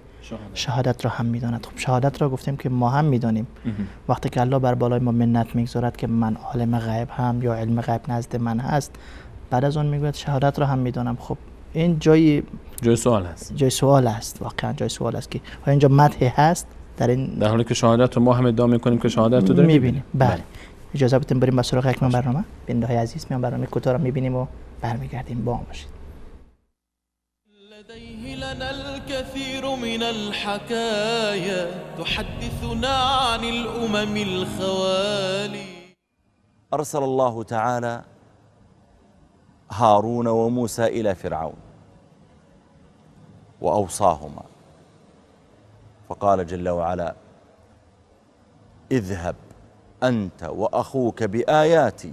شهادت را هم میداند. خب شهادت را گفتیم که ما هم میدانیم. وقتی که الله بر بالای ما منت میگذارد که من عالم غیب هم یا علم غیب نزد من هست، بعد از آن میگوید شهادت را هم میدانم. خب این جای سوال است. جای سوال است، واقعا جای سوال است که اینجا مدح هست در این، در حالی که شهادت رو ما هم ادعا میکنیم که شهادت رو داریم میبینیم. بله. اجازه بدیم بریم به سراغ یک برنامه. بیننده‌های عزیز، میان برنامه کوتاه را میبینیم و برمیگردیم. با ما باشید. لديه لنا الكثير من الحكايا تحدثنا عن الأمم الخوالي. أرسل الله تعالى هارون وموسى إلى فرعون وأوصاهما، فقال جل وعلا: اذهب أنت وأخوك بآياتي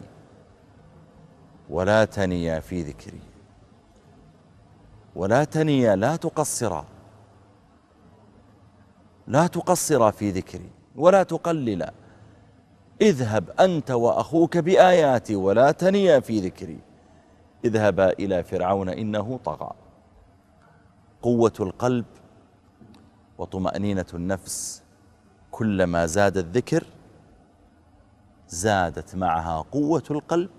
ولا تنيا في ذكري. ولا تنيا، لا تقصرا، لا تقصرا في ذكري ولا تقللا. اذهب أنت وأخوك بآياتي ولا تنيا في ذكري. اذهبا إلى فرعون إنه طغى. قوة القلب وطمأنينة النفس كلما زاد الذكر زادت معها قوة القلب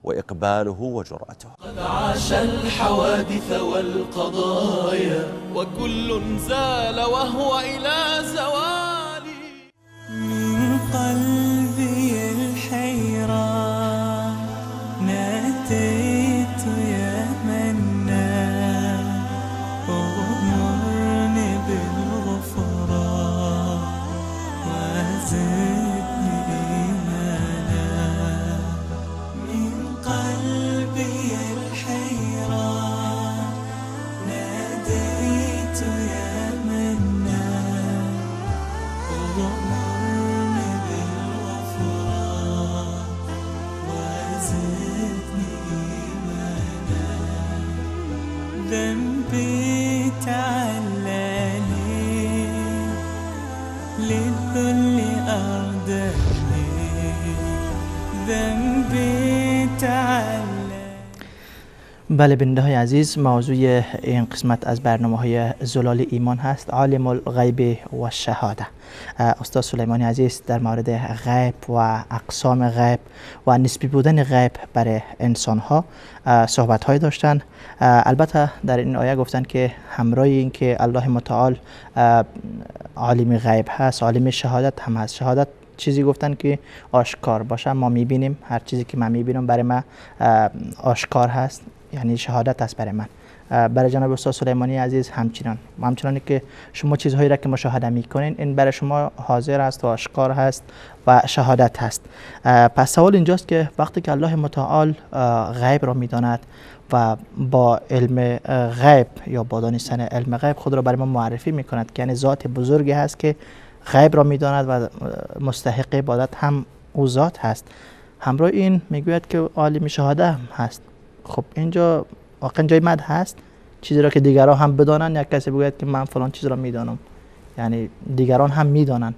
وإقباله وجرأته. قد عاش الحوادث والقضايا وكل زال وهو إلى زوال. من قلبي الحيرة ناديت يا منان أغمرني بالغفران وزدني إيمانا. من قلبي الحيرة ناديت يا منان أغمرني بالغفران وزدني إيمانا. ذنبي تعلاني للذل أردني، ذنبي تعلاني. بله بیننده های عزیز، موضوع این قسمت از برنامه های زلال ایمان هست، عالم الغیب و شهاده. استاد سلیمانی عزیز در مورد غیب و اقسام غیب و نسبی بودن غیب برای انسان ها صحبت های داشتن. البته در این آیه گفتن که همراه این که الله متعال عالم غیب هست، عالم شهادت هم هست. شهادت چیزی گفتن که آشکار باشه، ما میبینیم، هر چیزی که من میبینم برای من آشکار هست، یعنی شهادت است برای من. برای جناب استاد سلیمانی عزیز همچنان که شما چیزهایی را که مشاهده میکنین این برای شما حاضر است و آشکار هست و شهادت هست. پس سوال اینجاست که وقتی که الله متعال غیب را میداند و با علم غیب یا با دانستن علم غیب خود را برای ما معرفی میکند که یعنی ذات بزرگی هست که غیب را میداند و مستحق عبادت هم او ذات هست، همراه این میگوید که عالم شهاده هم هست. خب اینجا واقعا جای مد هست، چیزی را که دیگران هم بدانن، یک کسی بگوید که من فلان چیز را میدانم، یعنی دیگران هم میدانن.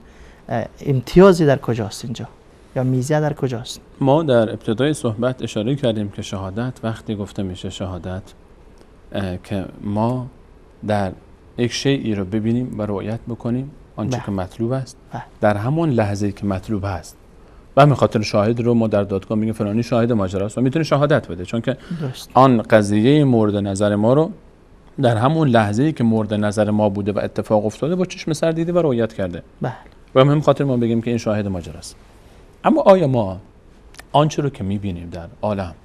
امتیازی در کجاست اینجا یا میزه در کجاست؟ ما در ابتدای صحبت اشاره کردیم که شهادت وقتی گفته میشه شهادت که ما در یک شیئی رو ببینیم و رؤیت بکنیم آنچه که مطلوب است در همان لحظه که مطلوب هست. و همین خاطر شاهد رو ما در دادگاه میگیم فلانی شاهد ماجراست و میتونه شهادت بده، چون که آن قضیه مورد نظر ما رو در همون لحظه‌ای که مورد نظر ما بوده و اتفاق افتاده با چشم سر دیده و رویت کرده. بله. و همین خاطر ما بگیم که این شاهد ماجراست. اما آیا ما آنچه رو که میبینیم در عالم،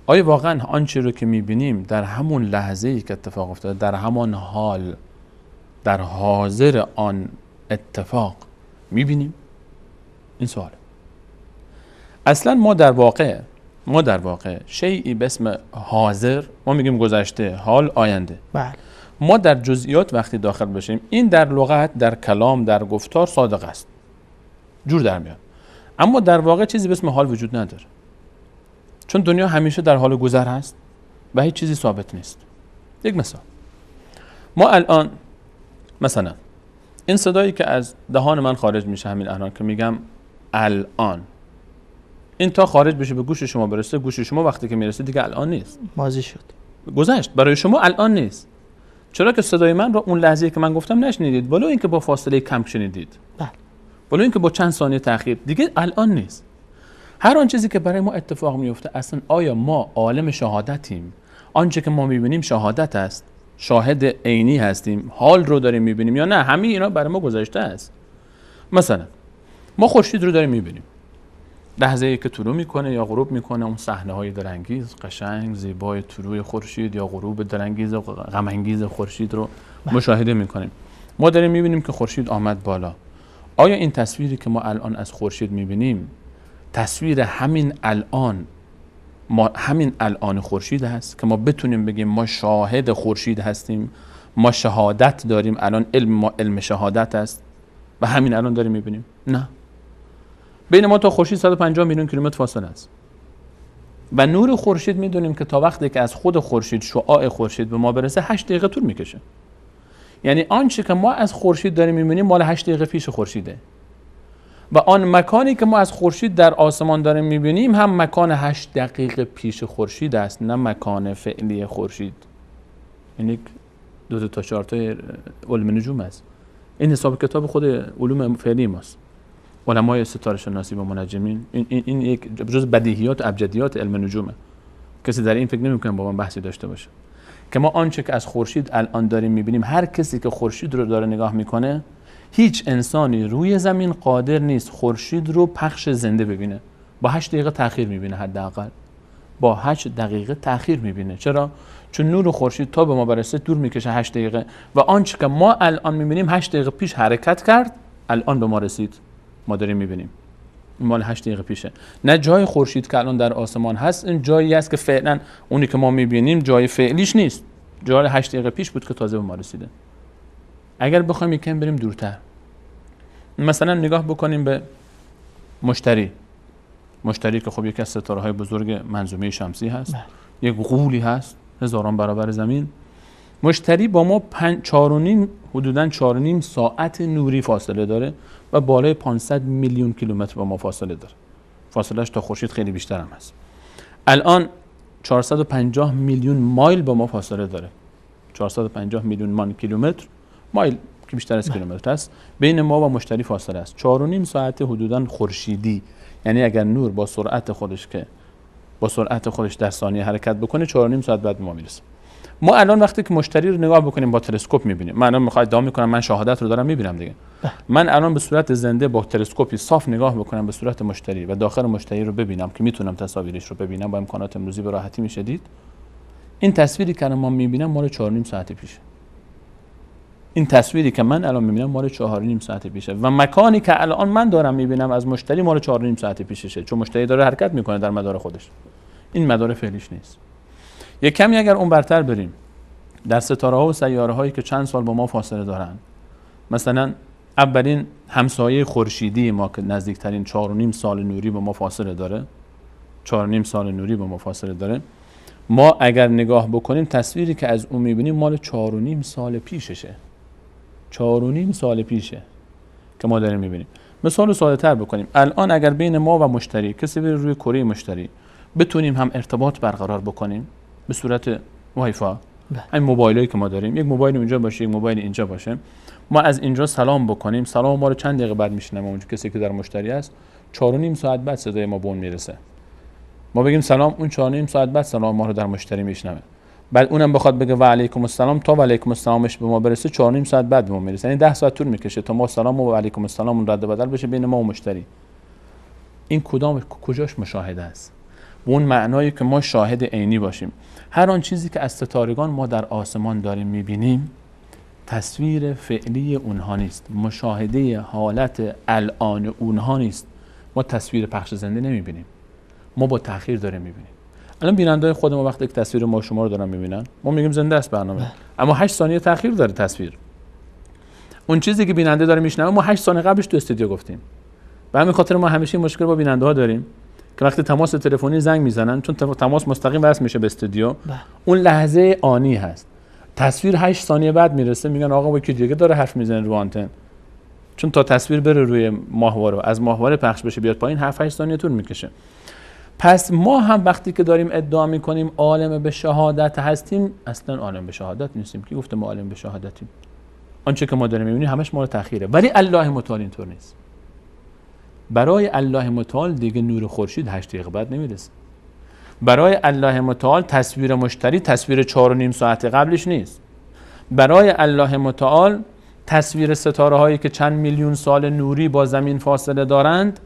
آیا واقعا آنچه رو که میبینیم در همون لحظه‌ای که اتفاق افتاده، در همان حال، در حاضر آن اتفاق میبینیم؟ این سواله. اصلا ما در واقع شیئی به اسم حاضر، ما میگیم گذشته، حال، آینده. بله. ما در جزئیات وقتی داخل بشیم، این در لغت، در کلام، در گفتار صادق است، جور در میاد. اما در واقع چیزی به اسم حال وجود نداره، چون دنیا همیشه در حال گذر هست و هیچ چیزی ثابت نیست. یک مثال، ما الان مثلا این صدایی که از دهان من خارج میشه همین الان که میگم الان، این تا خارج بشه به گوش شما برسه، گوش شما وقتی که میرسه دیگه الان نیست، ماضی شد، گذشت، برای شما الان نیست. چرا که صدای من رو اون لحظه‌ای که من گفتم نشنیدید، ولو اینکه با فاصله کم شنیدید، بله، ولو اینکه با چند ثانیه تأخیر، دیگه الان نیست. هر آن چیزی که برای ما اتفاق میفته، اصلا آیا ما عالم شهادتیم؟ آنچه که ما میبینیم شهادت است، شاهد عینی هستیم، حال رو داریم میبینیم یا نه همه اینا برای ما گذشته است؟ مثلا ما خورشید رو داریم میبینیم، لحظه ای که طلوع میکنه یا غروب میکنه، اون صحنه های دلانگیز، قشنگ، زیبای طلوع خورشید یا غروب دلانگیز و غم انگیز خورشید رو مشاهده میکنیم. ما داریم میبینیم که خورشید آمد بالا. آیا این تصویری که ما الان از خورشید میبینیم تصویر همین الان، ما همین الان خورشید هست که ما بتونیم بگیم ما شاهد خورشید هستیم، ما شهادت داریم، الان علم ما علم شهادت است و همین الان داریم میبینیم؟ نه. بین ما تا خورشید 150 میلیون کیلومتر فاصله است و نور خورشید میدونیم که تا وقتی که از خود خورشید، شعاع خورشید به ما برسه 8 دقیقه طول میکشه. یعنی آنچه که ما از خورشید داریم میبینیم مال 8 دقیقه پیش خورشیده و آن مکانی که ما از خورشید در آسمان داریم میبینیم هم مکان 8 دقیقه پیش خورشید است، نه مکان فعلی خورشید. یعنی 2 تا 4 تا علم نجوم است. این حساب کتاب خود علوم فعلی ماست. علمای ستاره شناسی و منجمین، این یک جز بدیهیات و ابجدیات علم نجومه. کسی در این فکر نمی‌کنه با من بحثی داشته باشه که ما آنچه که از خورشید الان داریم میبینیم، هر کسی که خورشید رو داره نگاه میکنه، هیچ انسانی روی زمین قادر نیست خورشید رو پخش زنده ببینه. با 8 دقیقه تأخیر میبینه، حداقل با 8 دقیقه تأخیر میبینه. چرا؟ چون نور خورشید تا به ما برسه دور میکشه 8 دقیقه و آنچه که ما الان میبینیم 8 دقیقه پیش حرکت کرد، الان به ما رسید، ما داریم میبینیم. این مال 8 دقیقه پیشه. نه جای خورشید که الان در آسمان هست، این جایی است که فعلا اونی که ما میبینیم جای فعلیش نیست، جای 8 دقیقه پیش بود که تازه به ما رسیده. اگر بخوایم یکم بریم دورتر، مثلا نگاه بکنیم به مشتری. مشتری که خب یکی از ستاره های بزرگ منظومه شمسی هست، یک غولی هست هزاران برابر زمین. مشتری با ما 4.5 حدوداً 4.5 ساعت نوری فاصله داره و بالای 500 میلیون کیلومتر با ما فاصله داره. فاصلهش تا خورشید خیلی بیشتر هم هست. الان 450 میلیون مایل با ما فاصله داره. 450 میلیون مان کیلومتر، مایل که بیشتر از کیلومتر است، بین ما و مشتری فاصله است. 4.5 ساعت حدوداً خورشیدی، یعنی اگر نور با سرعت خودش که با سرعت خودش در ثانیه حرکت بکنه 4.5 ساعت بعد به ما میرسه. ما الان وقتی که مشتری رو نگاه بکنیم با تلسکوپ میبینیم. من الان میخوام ادعا میکنم من شهادت رو دارم میبینم دیگه. من الان به صورت زنده با تلسکوپی صاف نگاه بکنم به صورت مشتری و داخل مشتری رو ببینم که میتونم تصاویرش رو ببینم، با امکانات امروزی به راحتی میشه دید. این تصویری که ما میبینم مال 4.5 ساعت پیشه. این تصویری که من الان میبینم مال 4.5 ساعت پیشه و مکانی که الان من دارم میبینم از مشتری مال 4.5 ساعت پیششه، چون مشتری داره حرکت میکنه در مدار خودش. این مدار فعلیش نیست. یک کمی اگر اون برتر بریم در ستاره ها و سیاره هایی که چند سال با ما فاصله دارن، مثلا اولین همسایه خورشیدی ما که نزدیکترین 4.5 سال نوری با ما فاصله داره، 4.5 سال نوری با ما فاصله داره، ما اگر نگاه بکنیم تصویری که از اون میبینیم مال 4.5 سال پیششه. 4.5 سال پیشه که ما داریم میبینیم. مثال ساده تر بکنیم، الان اگر بین ما و مشتری کسی بره روی کره مشتری بتونیم هم ارتباط برقرار بکنیم به صورت وای فای، همین موبایلایی که ما داریم، یک موبایل اونجا باشه یک موبایل اینجا باشه، ما از اینجا سلام بکنیم، سلام ما رو چند دقیقه بعد میشنوه اونجا کسی که در مشتری است، 4.5 ساعت بعد صدای ما به اون میرسه. ما بگیم سلام، اون 4.5 ساعت بعد سلام ما رو در مشتری میشنوه. بعد اونم بخواد بگه و علیکم السلام، تا و علیکم السلامش به ما برسه 4.5 ساعت بعد به ما میرسه. یعنی 10 ساعت طول میکشه تا ما سلام و علیکم السلام رد و بدل بشه بین ما و مشتری. این کدام کجاش مشاهده است؟ به اون معنایی که ما شاهد عینی باشیم. هر آن چیزی که از ستارگان ما در آسمان داریم میبینیم تصویر فعلی اونها نیست، مشاهده حالت الان اونها نیست. ما تصویر پخش زنده نمیبینیم، ما با تأخیر داریم میبینیم. الان بیننده‌های خود ما وقتی که تصویر ما شما رو دارن میبینن، ما میگیم زنده است برنامه، اما 8 ثانیه تأخیر داره تصویر. اون چیزی که بیننده داره میشنوه ما 8 ثانیه قبلش تو استودیو گفتیم. به همین خاطر ما همیشه مشکل با بیننده ها داریم که وقتی تماس تلفنی زنگ میزنن، چون تماس مستقیم وصل میشه به استودیو، اون لحظه آنی هست، تصویر 8 ثانیه بعد میرسه، میگن آقا با کی دیگه داره حرف میزنه رو آنتن، چون تا تصویر بره روی ماهواره، از ماهواره پخش بشه بیاد پایین 7 8 ثانیه طول میکشه. پس ما هم وقتی که داریم ادعا میکنیم عالم به شهادت هستیم، اصلا عالم به شهادت نیستیم. کی گفته ما عالم به شهادتیم؟ آنچه که ما داریم میبینیم همش مال تأخیره. ولی الله متعال اینطور نیست. برای الله متعال دیگه نور خورشید 8 دقیقه بعد نمیرسه. برای الله متعال تصویر مشتری تصویر 4.5 ساعت قبلش نیست. برای الله متعال تصویر ستاره هایی که چند میلیون سال نوری با زمین فاصله دارند،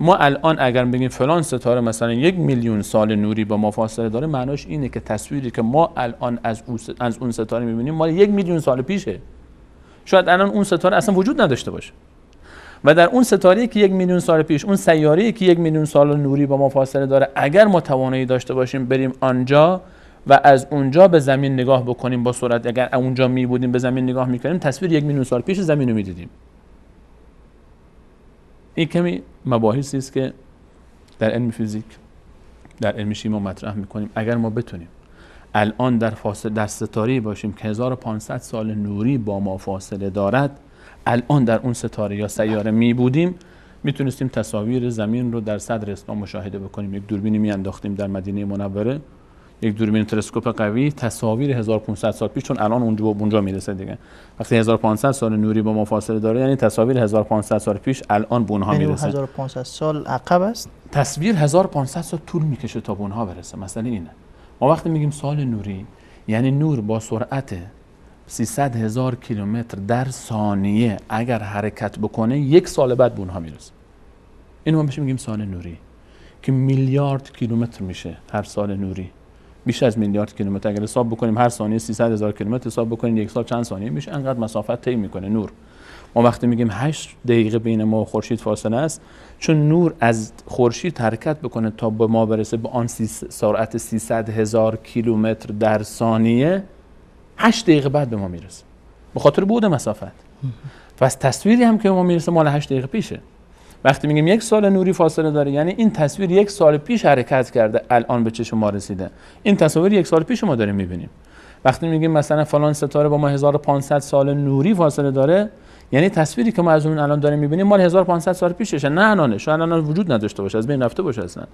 ما الان اگر بگیم فلان ستاره مثلا 1 میلیون سال نوری با ما فاصله داره، معناش اینه که تصویری که ما الان از اون ستاره میبینیم مال 1 میلیون سال پیشه. شاید الان اون ستاره اصلا وجود نداشته باشه و در اون ستاره‌ای که 1 میلیون سال پیش، اون سیاره‌ای که 1 میلیون سال نوری با ما فاصله داره، اگر ما توانایی داشته باشیم بریم آنجا و از اونجا به زمین نگاه بکنیم با سرعت، اگر اونجا می بودیم به زمین نگاه می‌کردیم، تصویر 1 میلیون سال پیش زمین رو می‌دیدیم. این کمی مباحثی است که در علم فیزیک، در علم شیما مطرح می‌کنیم. اگر ما بتونیم الان در ستاره‌ای باشیم که 1500 سال نوری با ما فاصله دارد، الان در اون ستاره یا سیاره می بودیم، میتونستیم تصاویر زمین رو در صدر اسلام مشاهده بکنیم. یک دوربینی میانداختیم در مدینه منوره، یک دوربین تلسکوپ قوی، تصاویر 1500 سال پیش، چون الان اونجا میرسه دیگه. وقتی 1500 سال نوری با ما فاصله داره، یعنی تصاویر 1500 سال پیش الان به اونها میرسه. 1500 سال عقب است. تصویر 1500 سال طول میکشه تا به اونها برسه. مسئله اینه. ما وقتی میگیم سال نوری، یعنی نور با سرعت 300,000 کیلومتر در ثانیه اگر حرکت بکنه، 1 سال بعد به اونها میرسه. اینو ما بهش میگیم سال نوری، که میلیارد کیلومتر میشه هر سال نوری. بیش از میلیارد کیلومتر اگر حساب بکنیم، هر ثانیه 300,000 کیلومتر حساب بکنیم، 1 سال چند ثانیه میشه، انقدر مسافت طی میکنه نور. ما وقتی میگیم 8 دقیقه بین ما و خورشید فاصله است، چون نور از خورشید حرکت بکنه تا به ما برسه به آن سرعت 300,000 کیلومتر در ثانیه، 8 دقیقه بعد به ما میرسه، به خاطر بعد مسافت. پس تصویری هم که به ما میرسه مال 8 دقیقه پیشه. وقتی میگیم 1 سال نوری فاصله داره، یعنی این تصویر 1 سال پیش حرکت کرده، الان به چشم ما رسیده. این تصاویر 1 سال پیش ما داریم میبینیم. وقتی میگیم مثلا فلان ستاره با ما 1500 سال نوری فاصله داره، یعنی تصویری که ما از اون الان داریم میبینیم مال 1500 سال پیششه، نه الانه. شاید الان وجود نداشته باشه، از بین رفته باشه اصلا.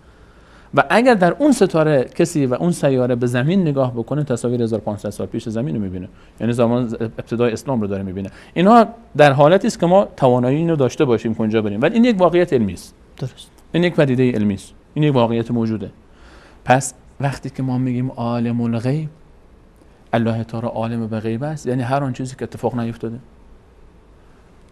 و اگر در اون ستاره کسی و اون سیاره به زمین نگاه بکنه، تصاویر 1500 سال پیش زمین رو میبینه، یعنی زمان ابتدای اسلام رو داره میبینه. اینها در حالتی است که ما توانایی اینو داشته باشیم که اونجا بریم، ولی این یک واقعیت علمی است. درست. این یک پدیده علمی است، این یک واقعیت موجوده. پس وقتی که ما میگیم عالم الغیب، الله تعالی عالم به غیب است، یعنی هر آن چیزی که اتفاق نیفتاده،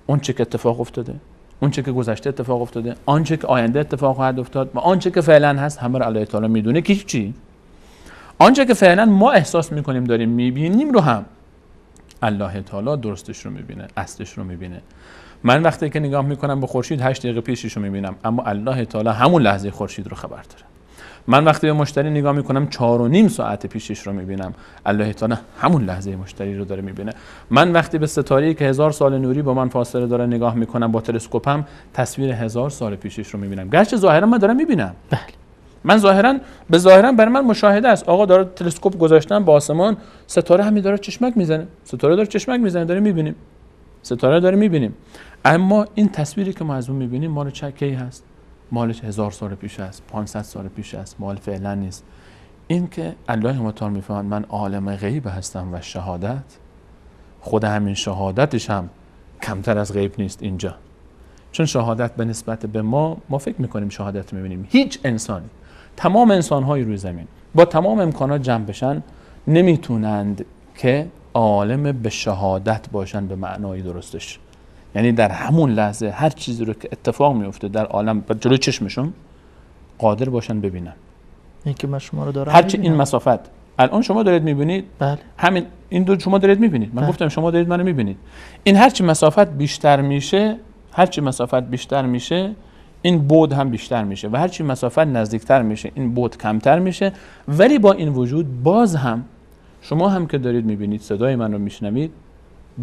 اون چه که اتفاق افتاده، اون چه که گذشته اتفاق افتاده، آنچه که آینده اتفاق خواهد افتاد و آنچه که فعلا هست، همه رو الله تعالی میدونه. که چی؟ آنچه که فعلا ما احساس میکنیم داریم میبینیم رو هم الله تعالی درستش رو میبینه، اصلش رو میبینه. من وقتی که نگاه میکنم به خورشید 8 دقیقه پیشش رو میبینم، اما الله تعالی همون لحظه خورشید رو خبر داره. من وقتی به مشتری نگاه میکنم 4.5 ساعت پیشش رو میبینم، الله تعالی همون لحظه مشتری رو داره میبینه. من وقتی به ستاره‌ای که 1000 سال نوری با من فاصله داره نگاه میکنم با تلسکوپم، تصویر 1000 سال پیشش رو میبینم، گرچه ظاهرا من دارم میبینم. بله. من ظاهرا به ظاهرا برای من مشاهده است، آقا داره تلسکوپ گذاشتن با آسمان، ستاره همین داره چشمک میزنه، ستاره داره چشمک میزنه، داره میبینیم، ستاره داره میبینیم. اما این تصویری که ما از اون میبینیم مال چه کی هست؟ مال 1000 سال پیش است، 500 سال پیش است، مال فعلا نیست. این که الله متعال میفهمد من عالم غیب هستم و شهادت، خود همین شهادتش هم کمتر از غیب نیست اینجا. چون شهادت به نسبت به ما فکر میکنیم شهادت میبینیم. هیچ انسانی، تمام انسان‌های روی زمین با تمام امکانات جمع بشن، نمیتونند که عالم به شهادت باشن به معنای درستش. یعنی در همون لحظه هر چیزی رو که اتفاق میفته در عالم جلوی چشمشون قادر باشن ببینن. این که من شما رو دارم هرچی این مسافت الان شما دارید میبینید، بله. همین این دو شما دارید میبینید، من بله. گفتم شما دارید منو میبینید. این هرچی مسافت بیشتر میشه، هرچی مسافت بیشتر میشه، این بعد هم بیشتر میشه و هرچی مسافت نزدیکتر میشه این بعد کمتر میشه. ولی با این وجود باز هم شما هم که دارید میبینید، صدای من رو میشنوید،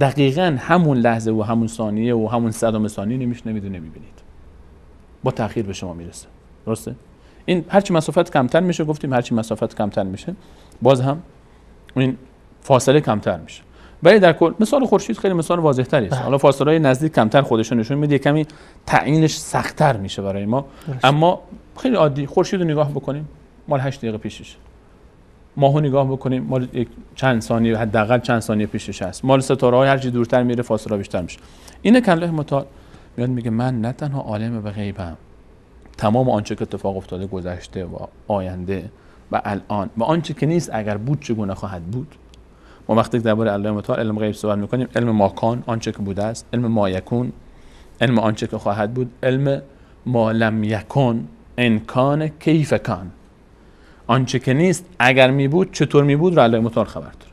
دقیقاً همون لحظه و همون ثانیه و همون صدم ثانیه نمیشنوید و نمیبینید، با تأخیر به شما میرسه. درسته؟ این هرچی مسافت کمتر میشه، گفتیم هرچی مسافت کمتر میشه باز هم این فاصله کمتر میشه. ولی در کل مثال خورشید خیلی مثال واضح تری است. حالا فاصله های نزدیک کمتر خودش رو نشون میده، کمی تعیینش سخت‌تر میشه برای ما. درست. اما خیلی عادی خورشید رو نگاه بکنیم، مال 8 دقیقه پیشش. ماهو نگاه بکنیم، مال یک چند ثانیه، حداقل چند ثانیه پیشش هست. مال ستاره‌های هرچی دورتر میره فاصله بیشتر میشه. اینه که الله متعال میاد میگه من نه تنها عالم به غیبم، تمام آنچه که اتفاق افتاده گذشته و آینده و الان و آنچه که نیست اگر بود چگونه خواهد بود. ما وقتی درباره الله متعال علم غیب صحبت میکنیم، علم ماکان، آنچه که بوده است، علم ما یکون، علم آنچه که خواهد بود، علم ما لم یکن، ان کان کیف کان، آنچه که نیست اگر می بود چطور می بود رو الله متعال خبر داره.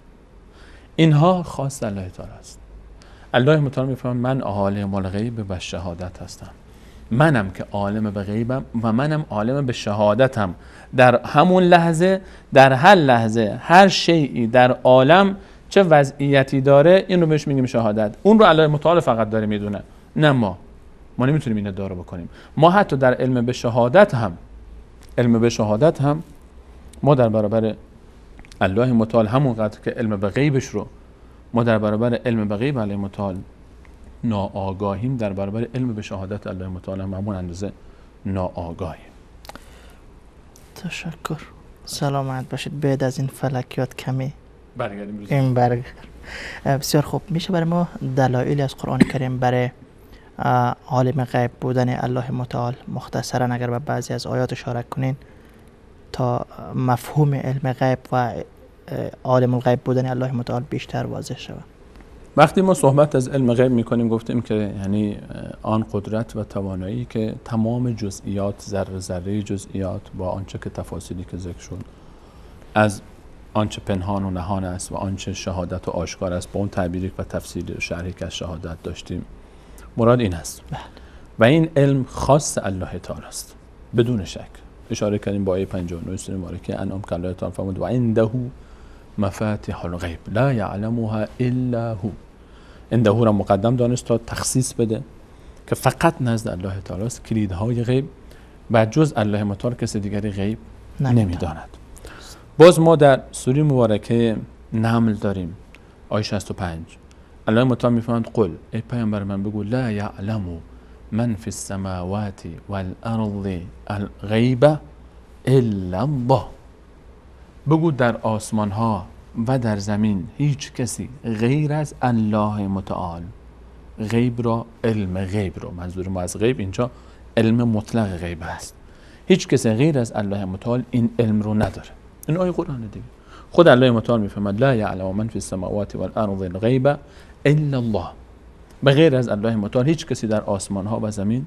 اینها خاص الله تعالی است. الله متعال میفرماید من عالم الغیب و شهادت هستم، منم که عالم به غیبم و منم عالم به شهادتم. در همون لحظه، در هر لحظه، هر شیئی در عالم چه وضعیتی داره، این رو بهش میگیم شهادت. اون رو الله متعال فقط داره میدونه، نه ما. ما نمیتونیم این ادعا رو بکنیم. ما حتی در علم به شهادت هم، علم به شهادت هم ما در برابر الله متعال همونقدر که علم به غیبش رو ما در برابر علم به غیب الله متعال ناآگاهیم، در برابر علم به شهادت الله متعال هم همون اندازه ناآگاهیم. تشکر، سلامت باشید. بعد از این فلکیات کمی برگردیم این برگ. بسیار خوب، میشه برای ما دلایل از قرآن کریم برای عالم غیب بودن الله متعال مختصرا اگر به بعضی از آیات اشاره کنین تا مفهوم علم غیب و عالم الغیب بودن الله متعال بیشتر واضح شود؟ وقتی ما صحبت از علم غیب میکنیم گفتیم که یعنی آن قدرت و توانایی که تمام جزئیات، ذره ذره جزئیات با آنچه که تفاصیلی که ذکر شد، از آنچه پنهان و نهان است و آنچه شهادت و آشکار است، با اون تعبیری و تفسیر و شرحی که از شهادت داشتیم، مراد این است. و این علم خاص الله تعالی است بدون شک. اشاره کردیم با آیه 59 سوره مبارکه انعام که الله تعالی فرمود و عنده مفاتیح الغیب لا یعلمها الا هو. عنده را مقدم دانست تا تخصیص بده که فقط نزد الله تعالی است کلیدهای غیب و جز الله متعال کسی دیگری غیب نمیداند. باز ما در سوره مبارکه نمل داریم آیه 65 الله متعال میفرماید قل، ای پیامبر من بگو، لا یعلم من فی السماوات والارض الغیب الا الله. بگو در آسمان ها و در زمین هیچ کسی غیر از الله متعال غیب را، علم غیب را، منظور ما از غیب اینجا علم مطلق غیب است، هیچ کسی غیر از الله متعال این علم رو نداره. این آیه قرآن دیگه. خود الله متعال میفرماد لا یعلم من فی السماوات والارض الغیب الا الله. به غیر از الله متعال هیچ کسی در آسمان ها و زمین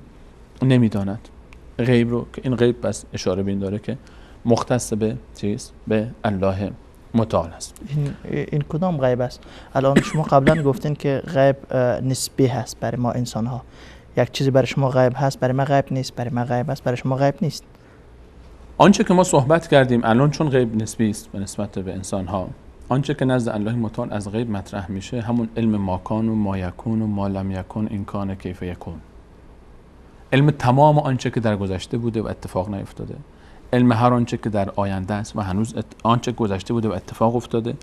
نمیداند غیب رو، که این غیب پس اشاره به این داره که مختص به چیز، به الله متعال است. این کدام غیب است؟ الان شما قبلا گفتین که غیب نسبی هست برای ما انسان ها. یک چیزی برای شما غیب هست، برای ما غیب نیست، برای ما غیب است، برای شما غیب نیست. آنچه که ما صحبت کردیم الان چون غیب نسبی است به نسبت به انسان ها، آنچه که نزد الله متعال از غیب مطرح میشه همون علم ماکان و ما یکون و ما لم یکن، این کان کیف یکون، علم تمام آنچه که در گذشته بوده و اتفاق نیفتاده، علم هر آنچه که در آینده است و هنوز آنچه گذشته بوده و اتفاق افتاده،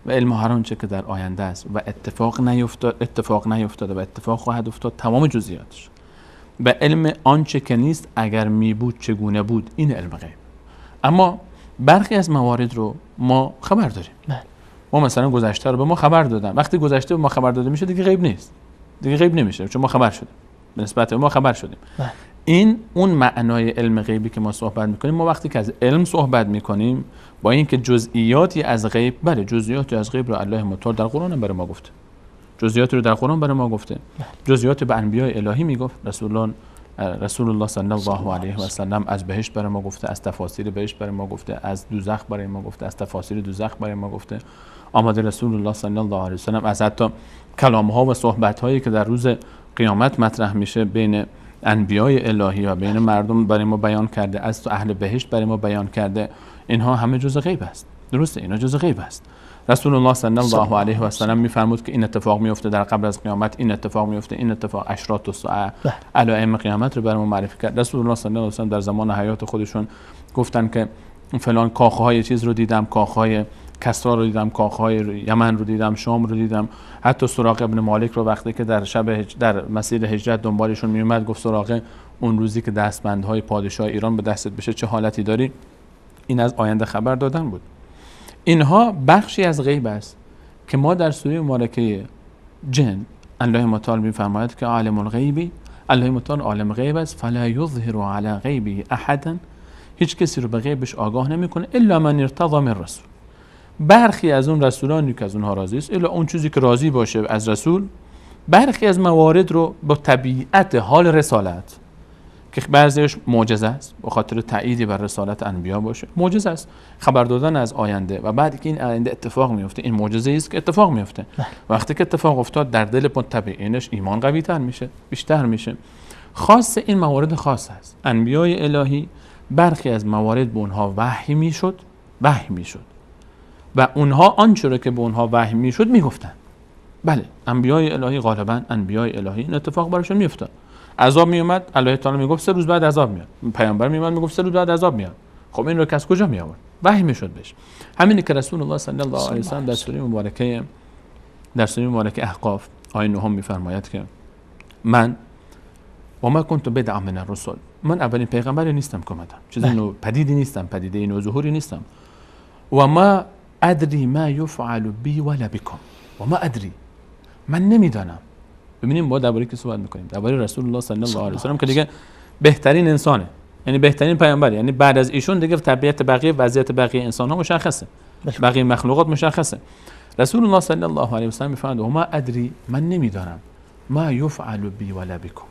و علم هر آنچه که در آینده است و اتفاق نیفتاده و اتفاق خواهد افتاد، تمام جزئیاتش، و علم آنچه که نیست اگر می بود چگونه بود، این علم غیب. اما برخی از موارد رو ما خبر داریم. ما مثلا گذشته رو به ما خبر دادن، وقتی گذشته به ما خبر داده میشه دیگه غیب نیست، دیگه غیب نمیشه چون ما خبر شدیم. به نسبت ما خبر شدیم. این اون معنای علم غیبی که ما صحبت میکنیم. ما وقتی که از علم صحبت میکنیم با اینکه جزئیاتی از غیب، بله جزئیاتی از غیب رو الله متعال در قرآن برای ما گفته، جزئیاتی رو در قرآن برای ما گفته، جزئیات به انبیاء الهی میگفت. رسول الله صلی الله علیه و سلم از بهشت برای ما گفته، از تفاسیر بهشت برای ما گفته، از دوزخ برای ما گفته، از تفاسیر دوزخ برای ما گفته. آمده رسول الله صلی الله علیه و سلم از حتی کلام ها و صحبت هایی که در روز قیامت مطرح میشه بین انبیای الهی و بین مردم برای ما بیان کرده، از اهل بهشت برای ما بیان کرده. اینها همه جزء غیب است. درسته، اینا جزء غیب است. رسول الله صلی الله علیه و سلم میفرمود که این اتفاق میفته در قبل از قیامت، این اتفاق میفته، این اتفاق، اشراط الساعه، علائم قیامت رو برای ما معرفی کرد. رسول الله صلی الله علیه و سلم در زمان حیات خودشون گفتن که فلان کاخهای چیز رو دیدم، کاخهای کسرا رو دیدم، کاخهای یمن رو دیدم، شام رو دیدم. حتی سراقه ابن مالک رو وقتی که در شب در مسیر هجرت دنبالشون میومد گفت سراقه اون روزی که دستبندهای پادشاه ایران به دستت بشه چه حالتی داری؟ این از آینده خبر دادن بود. اینها بخشی از غیب است که ما در سوره مبارکه جن الله متعال می‌فرماید که عالم الغیبی، الله متعال عالم غیب است، فلا یظهر علی غیبه احدا، هیچ کسی رو به غیبش آگاه نمیکنه الا من ارتضی من رسول. برخی از اون رسولانی که از اونها راضی است، الا اون چیزی که راضی باشه از رسول، برخی از موارد رو با طبیعت حال رسالت که بعضیش معجزه است، به خاطر تاییدی بر رسالت انبیا باشه، معجزه است، خبر دادن از آینده و بعد که این آینده اتفاق میفته، این معجزه است که اتفاق میفته. وقتی که اتفاق افتاد در دل متبعینش ایمان قوی تر میشه، بیشتر میشه. خاص این موارد خاص است. انبیای الهی برخی از موارد به اونها وحی میشد، وحی میشد و اونها آنچه رو که به اونها وحی میشد میگفتن. بله، انبیای الهی غالبا انبیای الهی این اتفاق براشون میافتاد. عذاب میومد، الله تعالی میگفت 3 روز بعد عذاب میاد. پیامبر میومد میگفت 3 روز بعد عذاب میاد. خب این رو کس کجا می آورد؟ وحی میشد بهش. همینی که رسول الله صلی الله علیه و سلم در سوره مبارکه احقاف آیه 9 میفرماید که من و ما كنت بدعا من الرسل، من اولین پیغمبری نیستم که اومدم، چیز نو پدیدی نیستم، پدیده نوظهوری نیستم. و ما ادری ما یفعل بی ولا بكم، و ما ادری، من نمیدانم. ببینیم ما درباره کی صحبت میکنیم؟ درباره رسول الله صلی الله علیه و سلم که دیگه بهترین انسانه، یعنی بهترین پیامبر، یعنی بعد از ایشون دیگه طبیعت بقیه، وضعیت بقیه انسان ها مشخصه، بقیه مخلوقات مشخصه. رسول الله صلی الله علیه و سلم میفرماید و ما ادری، من نمیدانم، ما یفعل بی ولا بكم،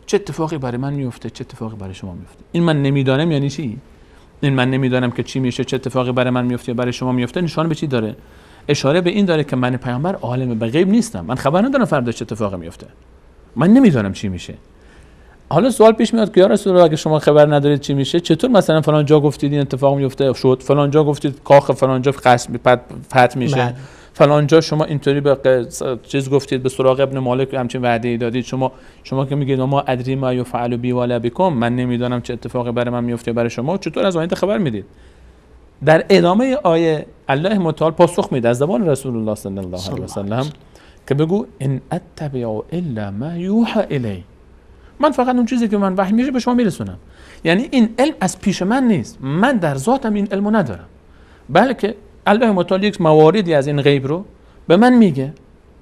چه اتفاقی برای من میفته، چه اتفاقی برای شما میفته. این من نمیدانم یعنی چی؟ این من نمیدانم که چی میشه، چه اتفاقی برای من میفته برای شما میفته، نشان به چی داره؟ اشاره به این داره که من پیامبر عالم به غیب نیستم، من خبر ندارم فردا چه اتفاقی میفته، من نمیدانم چی میشه. حالا سوال پیش میاد که یا رسول الله اگه شما خبر ندارید چی میشه، چطور مثلا فلان جا گفتید این اتفاق میفته شد، فلان جا گفتید کاخ فلان جا قصر فتح میشه، فلان جا شما اینطوری به چیز گفتید، به سراغ ابن مالک همچین وعده ای دادید، شما که میگید ما ادری ما یفعل بی ولا بكم، من نمیدانم چه اتفاقی برای من میفته برای شما، چطور از آینده خبر میدید؟ در ادامه آیه الله متعال پاسخ میده از زبان رسول الله صلی الله علیه و سلم که بگو ان اتبع الا ما یوحى الی، من فقط اون چیزی که من وحی میشه به شما میرسونم. یعنی این علم از پیش من نیست، من در ذاتم این علمو ندارم، بلکه الله متعال یک مواردی از این غیب رو به من میگه.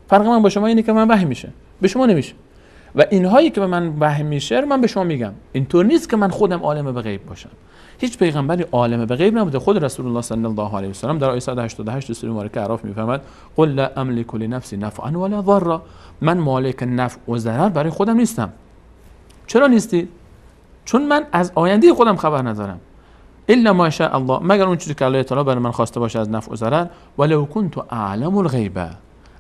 فرق من با شما اینه که من وحی میشه، به شما نمیشه، و اینهایی که به من وحی میشه رو من به شما میگم. اینطور نیست که من خودم عالم به غیب باشم. هیچ پیغمبری عالم به غیب نبوده. خود رسول الله صلی الله علیه و سلم در آیه 188 سوره مبارکه اعراف میفرماید قل لا املک لنفسی نفعا ولا ضرا، من مالک نفع و ضرر برای خودم نیستم. چرا نیستی؟ چون من از آینده خودم خبر ندارم. الا ما شاء الله، مگر اون چیزی که الله تعالی برای من خواسته باشه از نفع و ضرر. ولو كنت اعلم الغیب،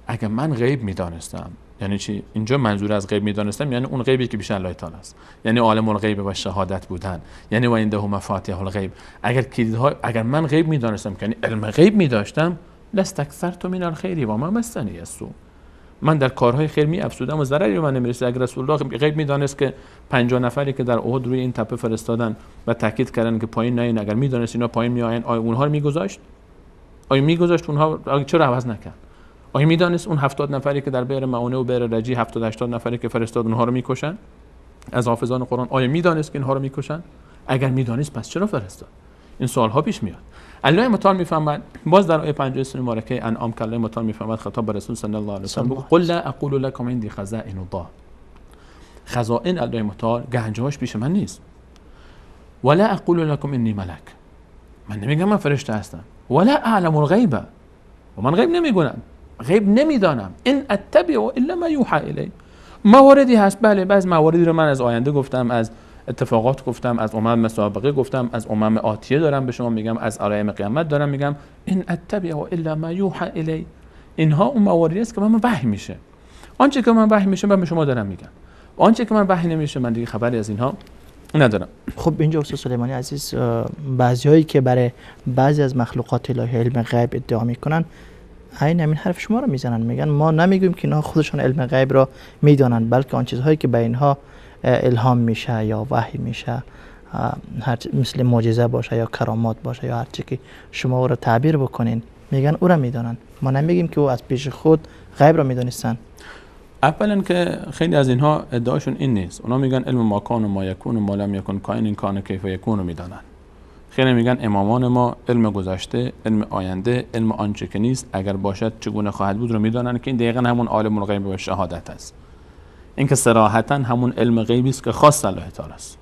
اگه من غیب میدانستم. یعنی چی؟ اینجا منظور از غیب میدانستم یعنی اون غیبی که پیش الله تعالی است، یعنی عالم الغیب و شهادت بودن، یعنی و عنده مفاتیح الغیب. اگر کلیدهای، اگر من غیب میدانستم، یعنی علم غیب میداشتم، لاستکثرت من الخیر و ما مسنی السوء، من در کارهای خیر می افزودم و ضرری به من نمیرسید. اگر رسول الله غیب میدانست که 50 نفری که در احد روی این تپه فرستادن و تاکید کردن که پایین نیاین، اگر میدانست اینا پایین میآیند، آیا اونها رو میگذاشت؟ آیا میگذاشت اونها؟ چرا عوض نکرد؟ آیا میدانست اون 70 نفری که در بئر معونه و بئر رجی 70 80 نفری که فرستاد اونها رو میکشن از حافظان قرآن، آیا میدانست که اینها رو میکشن؟ اگر میدانست پس چرا فرستاد؟ این سوال ها پیش میاد. الله متعال میفرماید باز در آیه 53 سوره مبارکه انعام که الله متعال میفرماید خطاب به رسول صلی الله علیه و سلم قل لا اقول لكم عندي خزائن الله، خزائن الله متعال گنجهاش پیش من نیست. ولا اقول لكم انی ملک، من نمیگم من فرشته هستم. ولا اعلم الغیب، و من غیب نمیگونم، غیب نمیدانم. ان اتبع الا ما یوحى الی. مواردی هست، بله بعض مواردی رو من از آینده گفتم، از اتفاقات گفتم، از امم مسابقه گفتم، از امم آتیه دارم به شما میگم، از علائم قیامت دارم میگم. ان اتبع الا ما یوحى الی، اینها اون مواردی است که من وحی میشه. آنچه که من وحی میشه من به شما دارم میگم، آنچه که من وحی نمیشه من دیگه خبری از اینها ندارم. خب اینجا استاد سلیمانی عزیز، بعضیایی که برای بعضی از مخلوقات الهی علم غیب ادعا میکنن عین همین حرف شما رو میزنن، میگن ما نمیگیم که اینها خودشان علم غیب را میدانند، بلکه آن چیزهایی که به اینها الهام میشه یا وحی میشه، هر مثل معجزه باشه یا کرامات باشه یا هر چی که شما او را تعبیر بکنین، میگن او را میدانن. ما نمیگیم که او از پیش خود غیب را میدانستن. اولا که خیلی از اینها ادعاشون این نیست، اونا میگن علم ما کان و ما یکون و ما لم یکن کائن این کان کیف یکون رو میدانن. خیلی میگن امامان ما علم گذشته، علم آینده، علم آنچه که نیست اگر باشد چگونه خواهد بود رو میدانن، که این دقیقاً همون عالم الغیب و شهادت است. این که صراحتاً همون علم غیبی است که خاص الله تعالی است.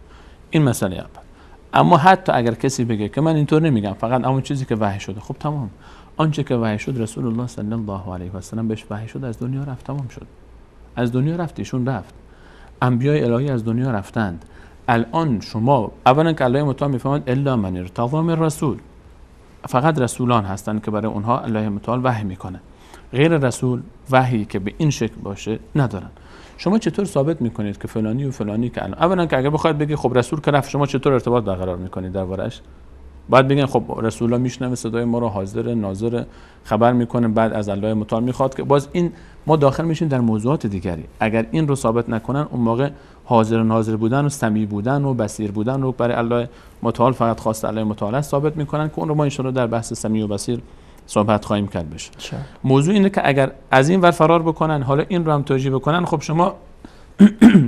این مسئله اول. اما حتی اگر کسی بگه که من اینطور نمیگم، فقط همون چیزی که وحی شده، خب تمام. آنچه که وحی شد رسول الله صلی الله علیه و سلم بهش وحی شد، از دنیا رفت، تمام شد. از دنیا رفت، ایشون رفت. انبیای الهی از دنیا رفتند. الان شما اولا که الله متعال میفرماید الا من ارتضی من رسول، فقط رسولان هستند که برای اونها الله متعال وحی میکنه. غیر رسول وحی که به این شکل باشه ندارن. شما چطور ثابت میکنید که فلانی و فلانی که الان، اولا که اگر بخواید بگی خب رسول که رفت، شما چطور ارتباط برقرار میکنید دربارش؟ بعد بگن خب رسول الله میشنوه صدای ما رو، حاضر ناظر، خبر میکنه، بعد از الله متعال میخواد که باز این ما داخل میشیم در موضوعات دیگری. اگر این رو ثابت نکنن اون موقع حاضر ناظر بودن و سمیع بودن و بصیر بودن رو برای الله متعال فقط خواست الله متعال ثابت میکنن، که اون رو ما ان شاء الله در بحث سمیع و بصیر صحبت خواهیم کرد بشه. موضوع اینه که اگر از این ور فرار بکنن، حالا این رو هم توجیه بکنن، خب شما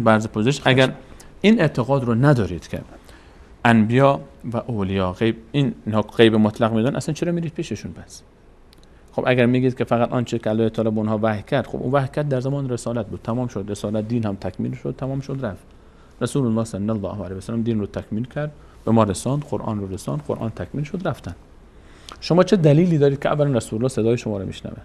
برز پوزش اگر این اعتقاد رو ندارید که انبیا و اولیا غیب، این غیب مطلق میدونن، اصلا چرا میرید پیششون؟ پس خب اگر میگید که فقط آنچه که الله تعالی به اونها وحی کرد، خب اون وحی کرد در زمان رسالت بود، تمام شد، رسالت دین هم تکمیل شد، تمام شد، رفت. رسول الله صلی الله علیه و سلم دین رو تکمیل کرد، به ما رساند، قرآن رو رساند، قرآن تکمیل شد، رفتن. شما چه دلیلی دارید که اولا رسول الله صدای شما رو میشنوه؟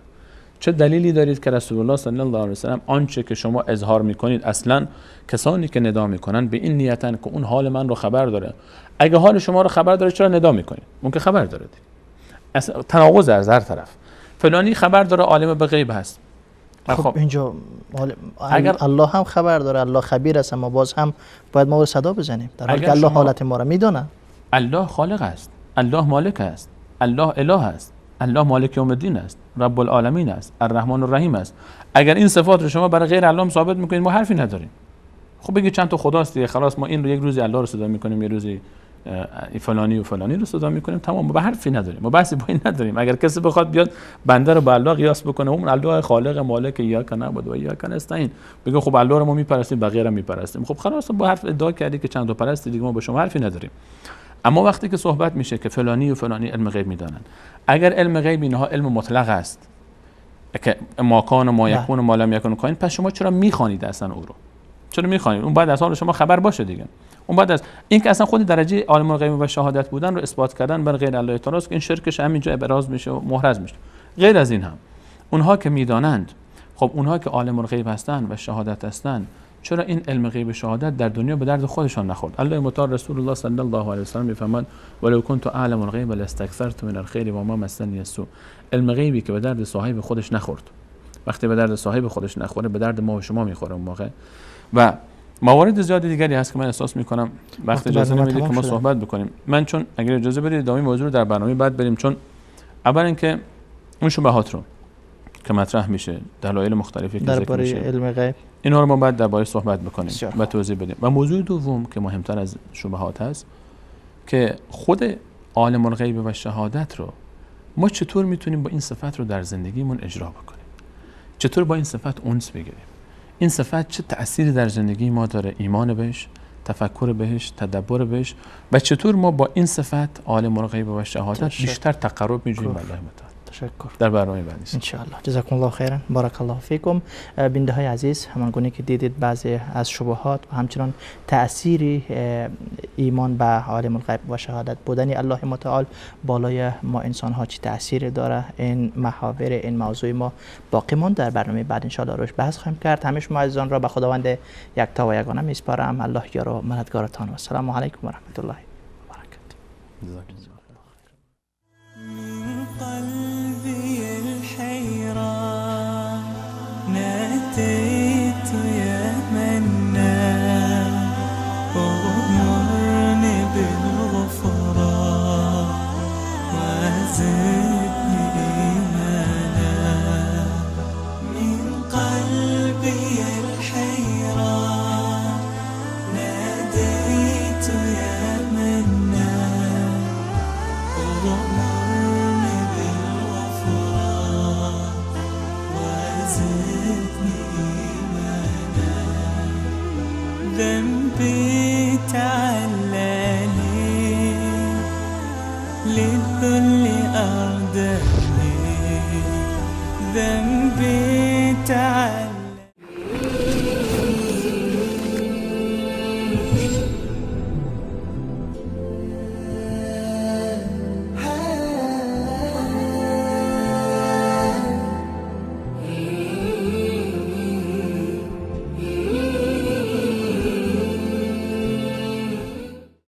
چه دلیلی دارید که رسول الله صلی الله علیه و سلم آنچه که شما اظهار میکنید، اصلا کسانی که ندا میکنن به این نیتن که اون حال من رو خبر داره. اگه حال شما رو خبر داره چرا ندا میکنید؟ اون که خبر داره دیگه. اصلا تناقض از هر طرف. فلانی خبر داره، عالم به غیب هست. خب اینجا اگر الله هم خبر داره، الله خبیر است، اما باز هم باید ما رو صدا بزنیم، در حالی که الله حالت ما رو میدونه. الله خالق است، الله مالک است، الله اله است، الله مالک یوم الدین است، رب العالمین است، الرحمن الرحیم است. اگر این صفات رو شما برای غیر الله ثابت میکنید، ما حرفی نداریم. خب بگید چند تا خداست دیگه، خلاص ما این رو یک روزی الله رو صدا میکنیم، یه روزی فلانی و فلانی رو صدا میکنیم، تمام، ما به حرفی نداریم، ما بحثی با این نداریم. اگر کسی بخواد بیاد بنده رو به الله قیاس بکنه، اون الله خالق مالک ایاک نعبد و ایاک نستعین، بگه خب الله رو ما میپرستیم، بقیه رو میپرستیم، خب خلاص با حرف ادعا کردی که چند تا پرستی دیگه، ما با شما حرفی نداریم. اما وقتی که صحبت میشه که فلانی و فلانی علم غیب میدانن، اگر علم غیب اینها علم مطلق است که ما کان و ما یکون و ما لم یکن کائن، پس شما چرا میخوانید اصلا او رو؟ چرا میخوانید؟ اون بعد از حال شما خبر باشه دیگه. اون بعد از این که اصلا خود درجه عالم الغیب و شهادت بودن رو اثبات کردن بر غیر الله تعالی است که این شرکش همینجا ابراز میشه و محرز میشه. غیر از این هم اونها که میدانند، خب اونها که عالم الغیب هستند و شهادت هستند، چرا این علم غیب شهادت در دنیا به درد خودشان نخورد؟ الله متعال رسول الله صلی الله علیه و سلم میفرماند ولو كنت اعلم الغیب لاستکثرت من الخیر و ما مسنی السوء. علم غیبی که به درد صاحب خودش نخورد، وقتی به درد صاحب خودش نخوره به درد ما و شما میخوره اون موقع. و موارد زیاد دیگری هست که من احساس میکنم وقت اجازه نمیده که ما صحبت بکنیم. من چون اگر اجازه بدید ادامه موضوع رو در برنامه بعد بریم، چون اولا اینکه اون شبهات رو که مطرح میشه، دلایل مختلفی که ذکر میشه علم غیب، اینها رو ما بعد درباره صحبت بکنیم و توضیح بدیم. و موضوع دوم که مهمتر از شبهات هست که خود عالم الغیب و شهادت رو ما چطور میتونیم با این صفت رو در زندگیمون اجرا بکنیم، چطور با این صفت انس بگیریم، این صفت چه تأثیری در زندگی ما داره، ایمان بهش، تفکر بهش، تدبر بهش، و چطور ما با این صفت عالم الغیب و شهادت بیشتر تقرب می‌جوییم به الله متعال. تشکر. در برنامه بعدی انشاءالله. جزاکم الله خیرا، بارک الله فیکم. بیننده های عزیز، همان گونه که دیدید بعضی از شبهات و همچنان تأثیر ایمان به عالم الغیب و شهادت بودن الله متعال بالای ما انسان ها چی تأثیر داره، این محاور این موضوع ما باقی ماند. در برنامه بعد انشاءالله روش بحث خواهیم کرد. همه شما عزیزان را به خداوند یکتا و یگانه میسپارم. الله یار و مددگارتان و السلام علیکم و رحمت الله و برکاته. من قلبي الحيران ناديت يا منان، اغمرني بالغفران وزدني إيمانا. من قلبي الحيران ناديت يا منان، اغمرني بالغفران وزدني إيمانا. ذنبي تعلاني للذل أرداني، ذنبي تعلاني.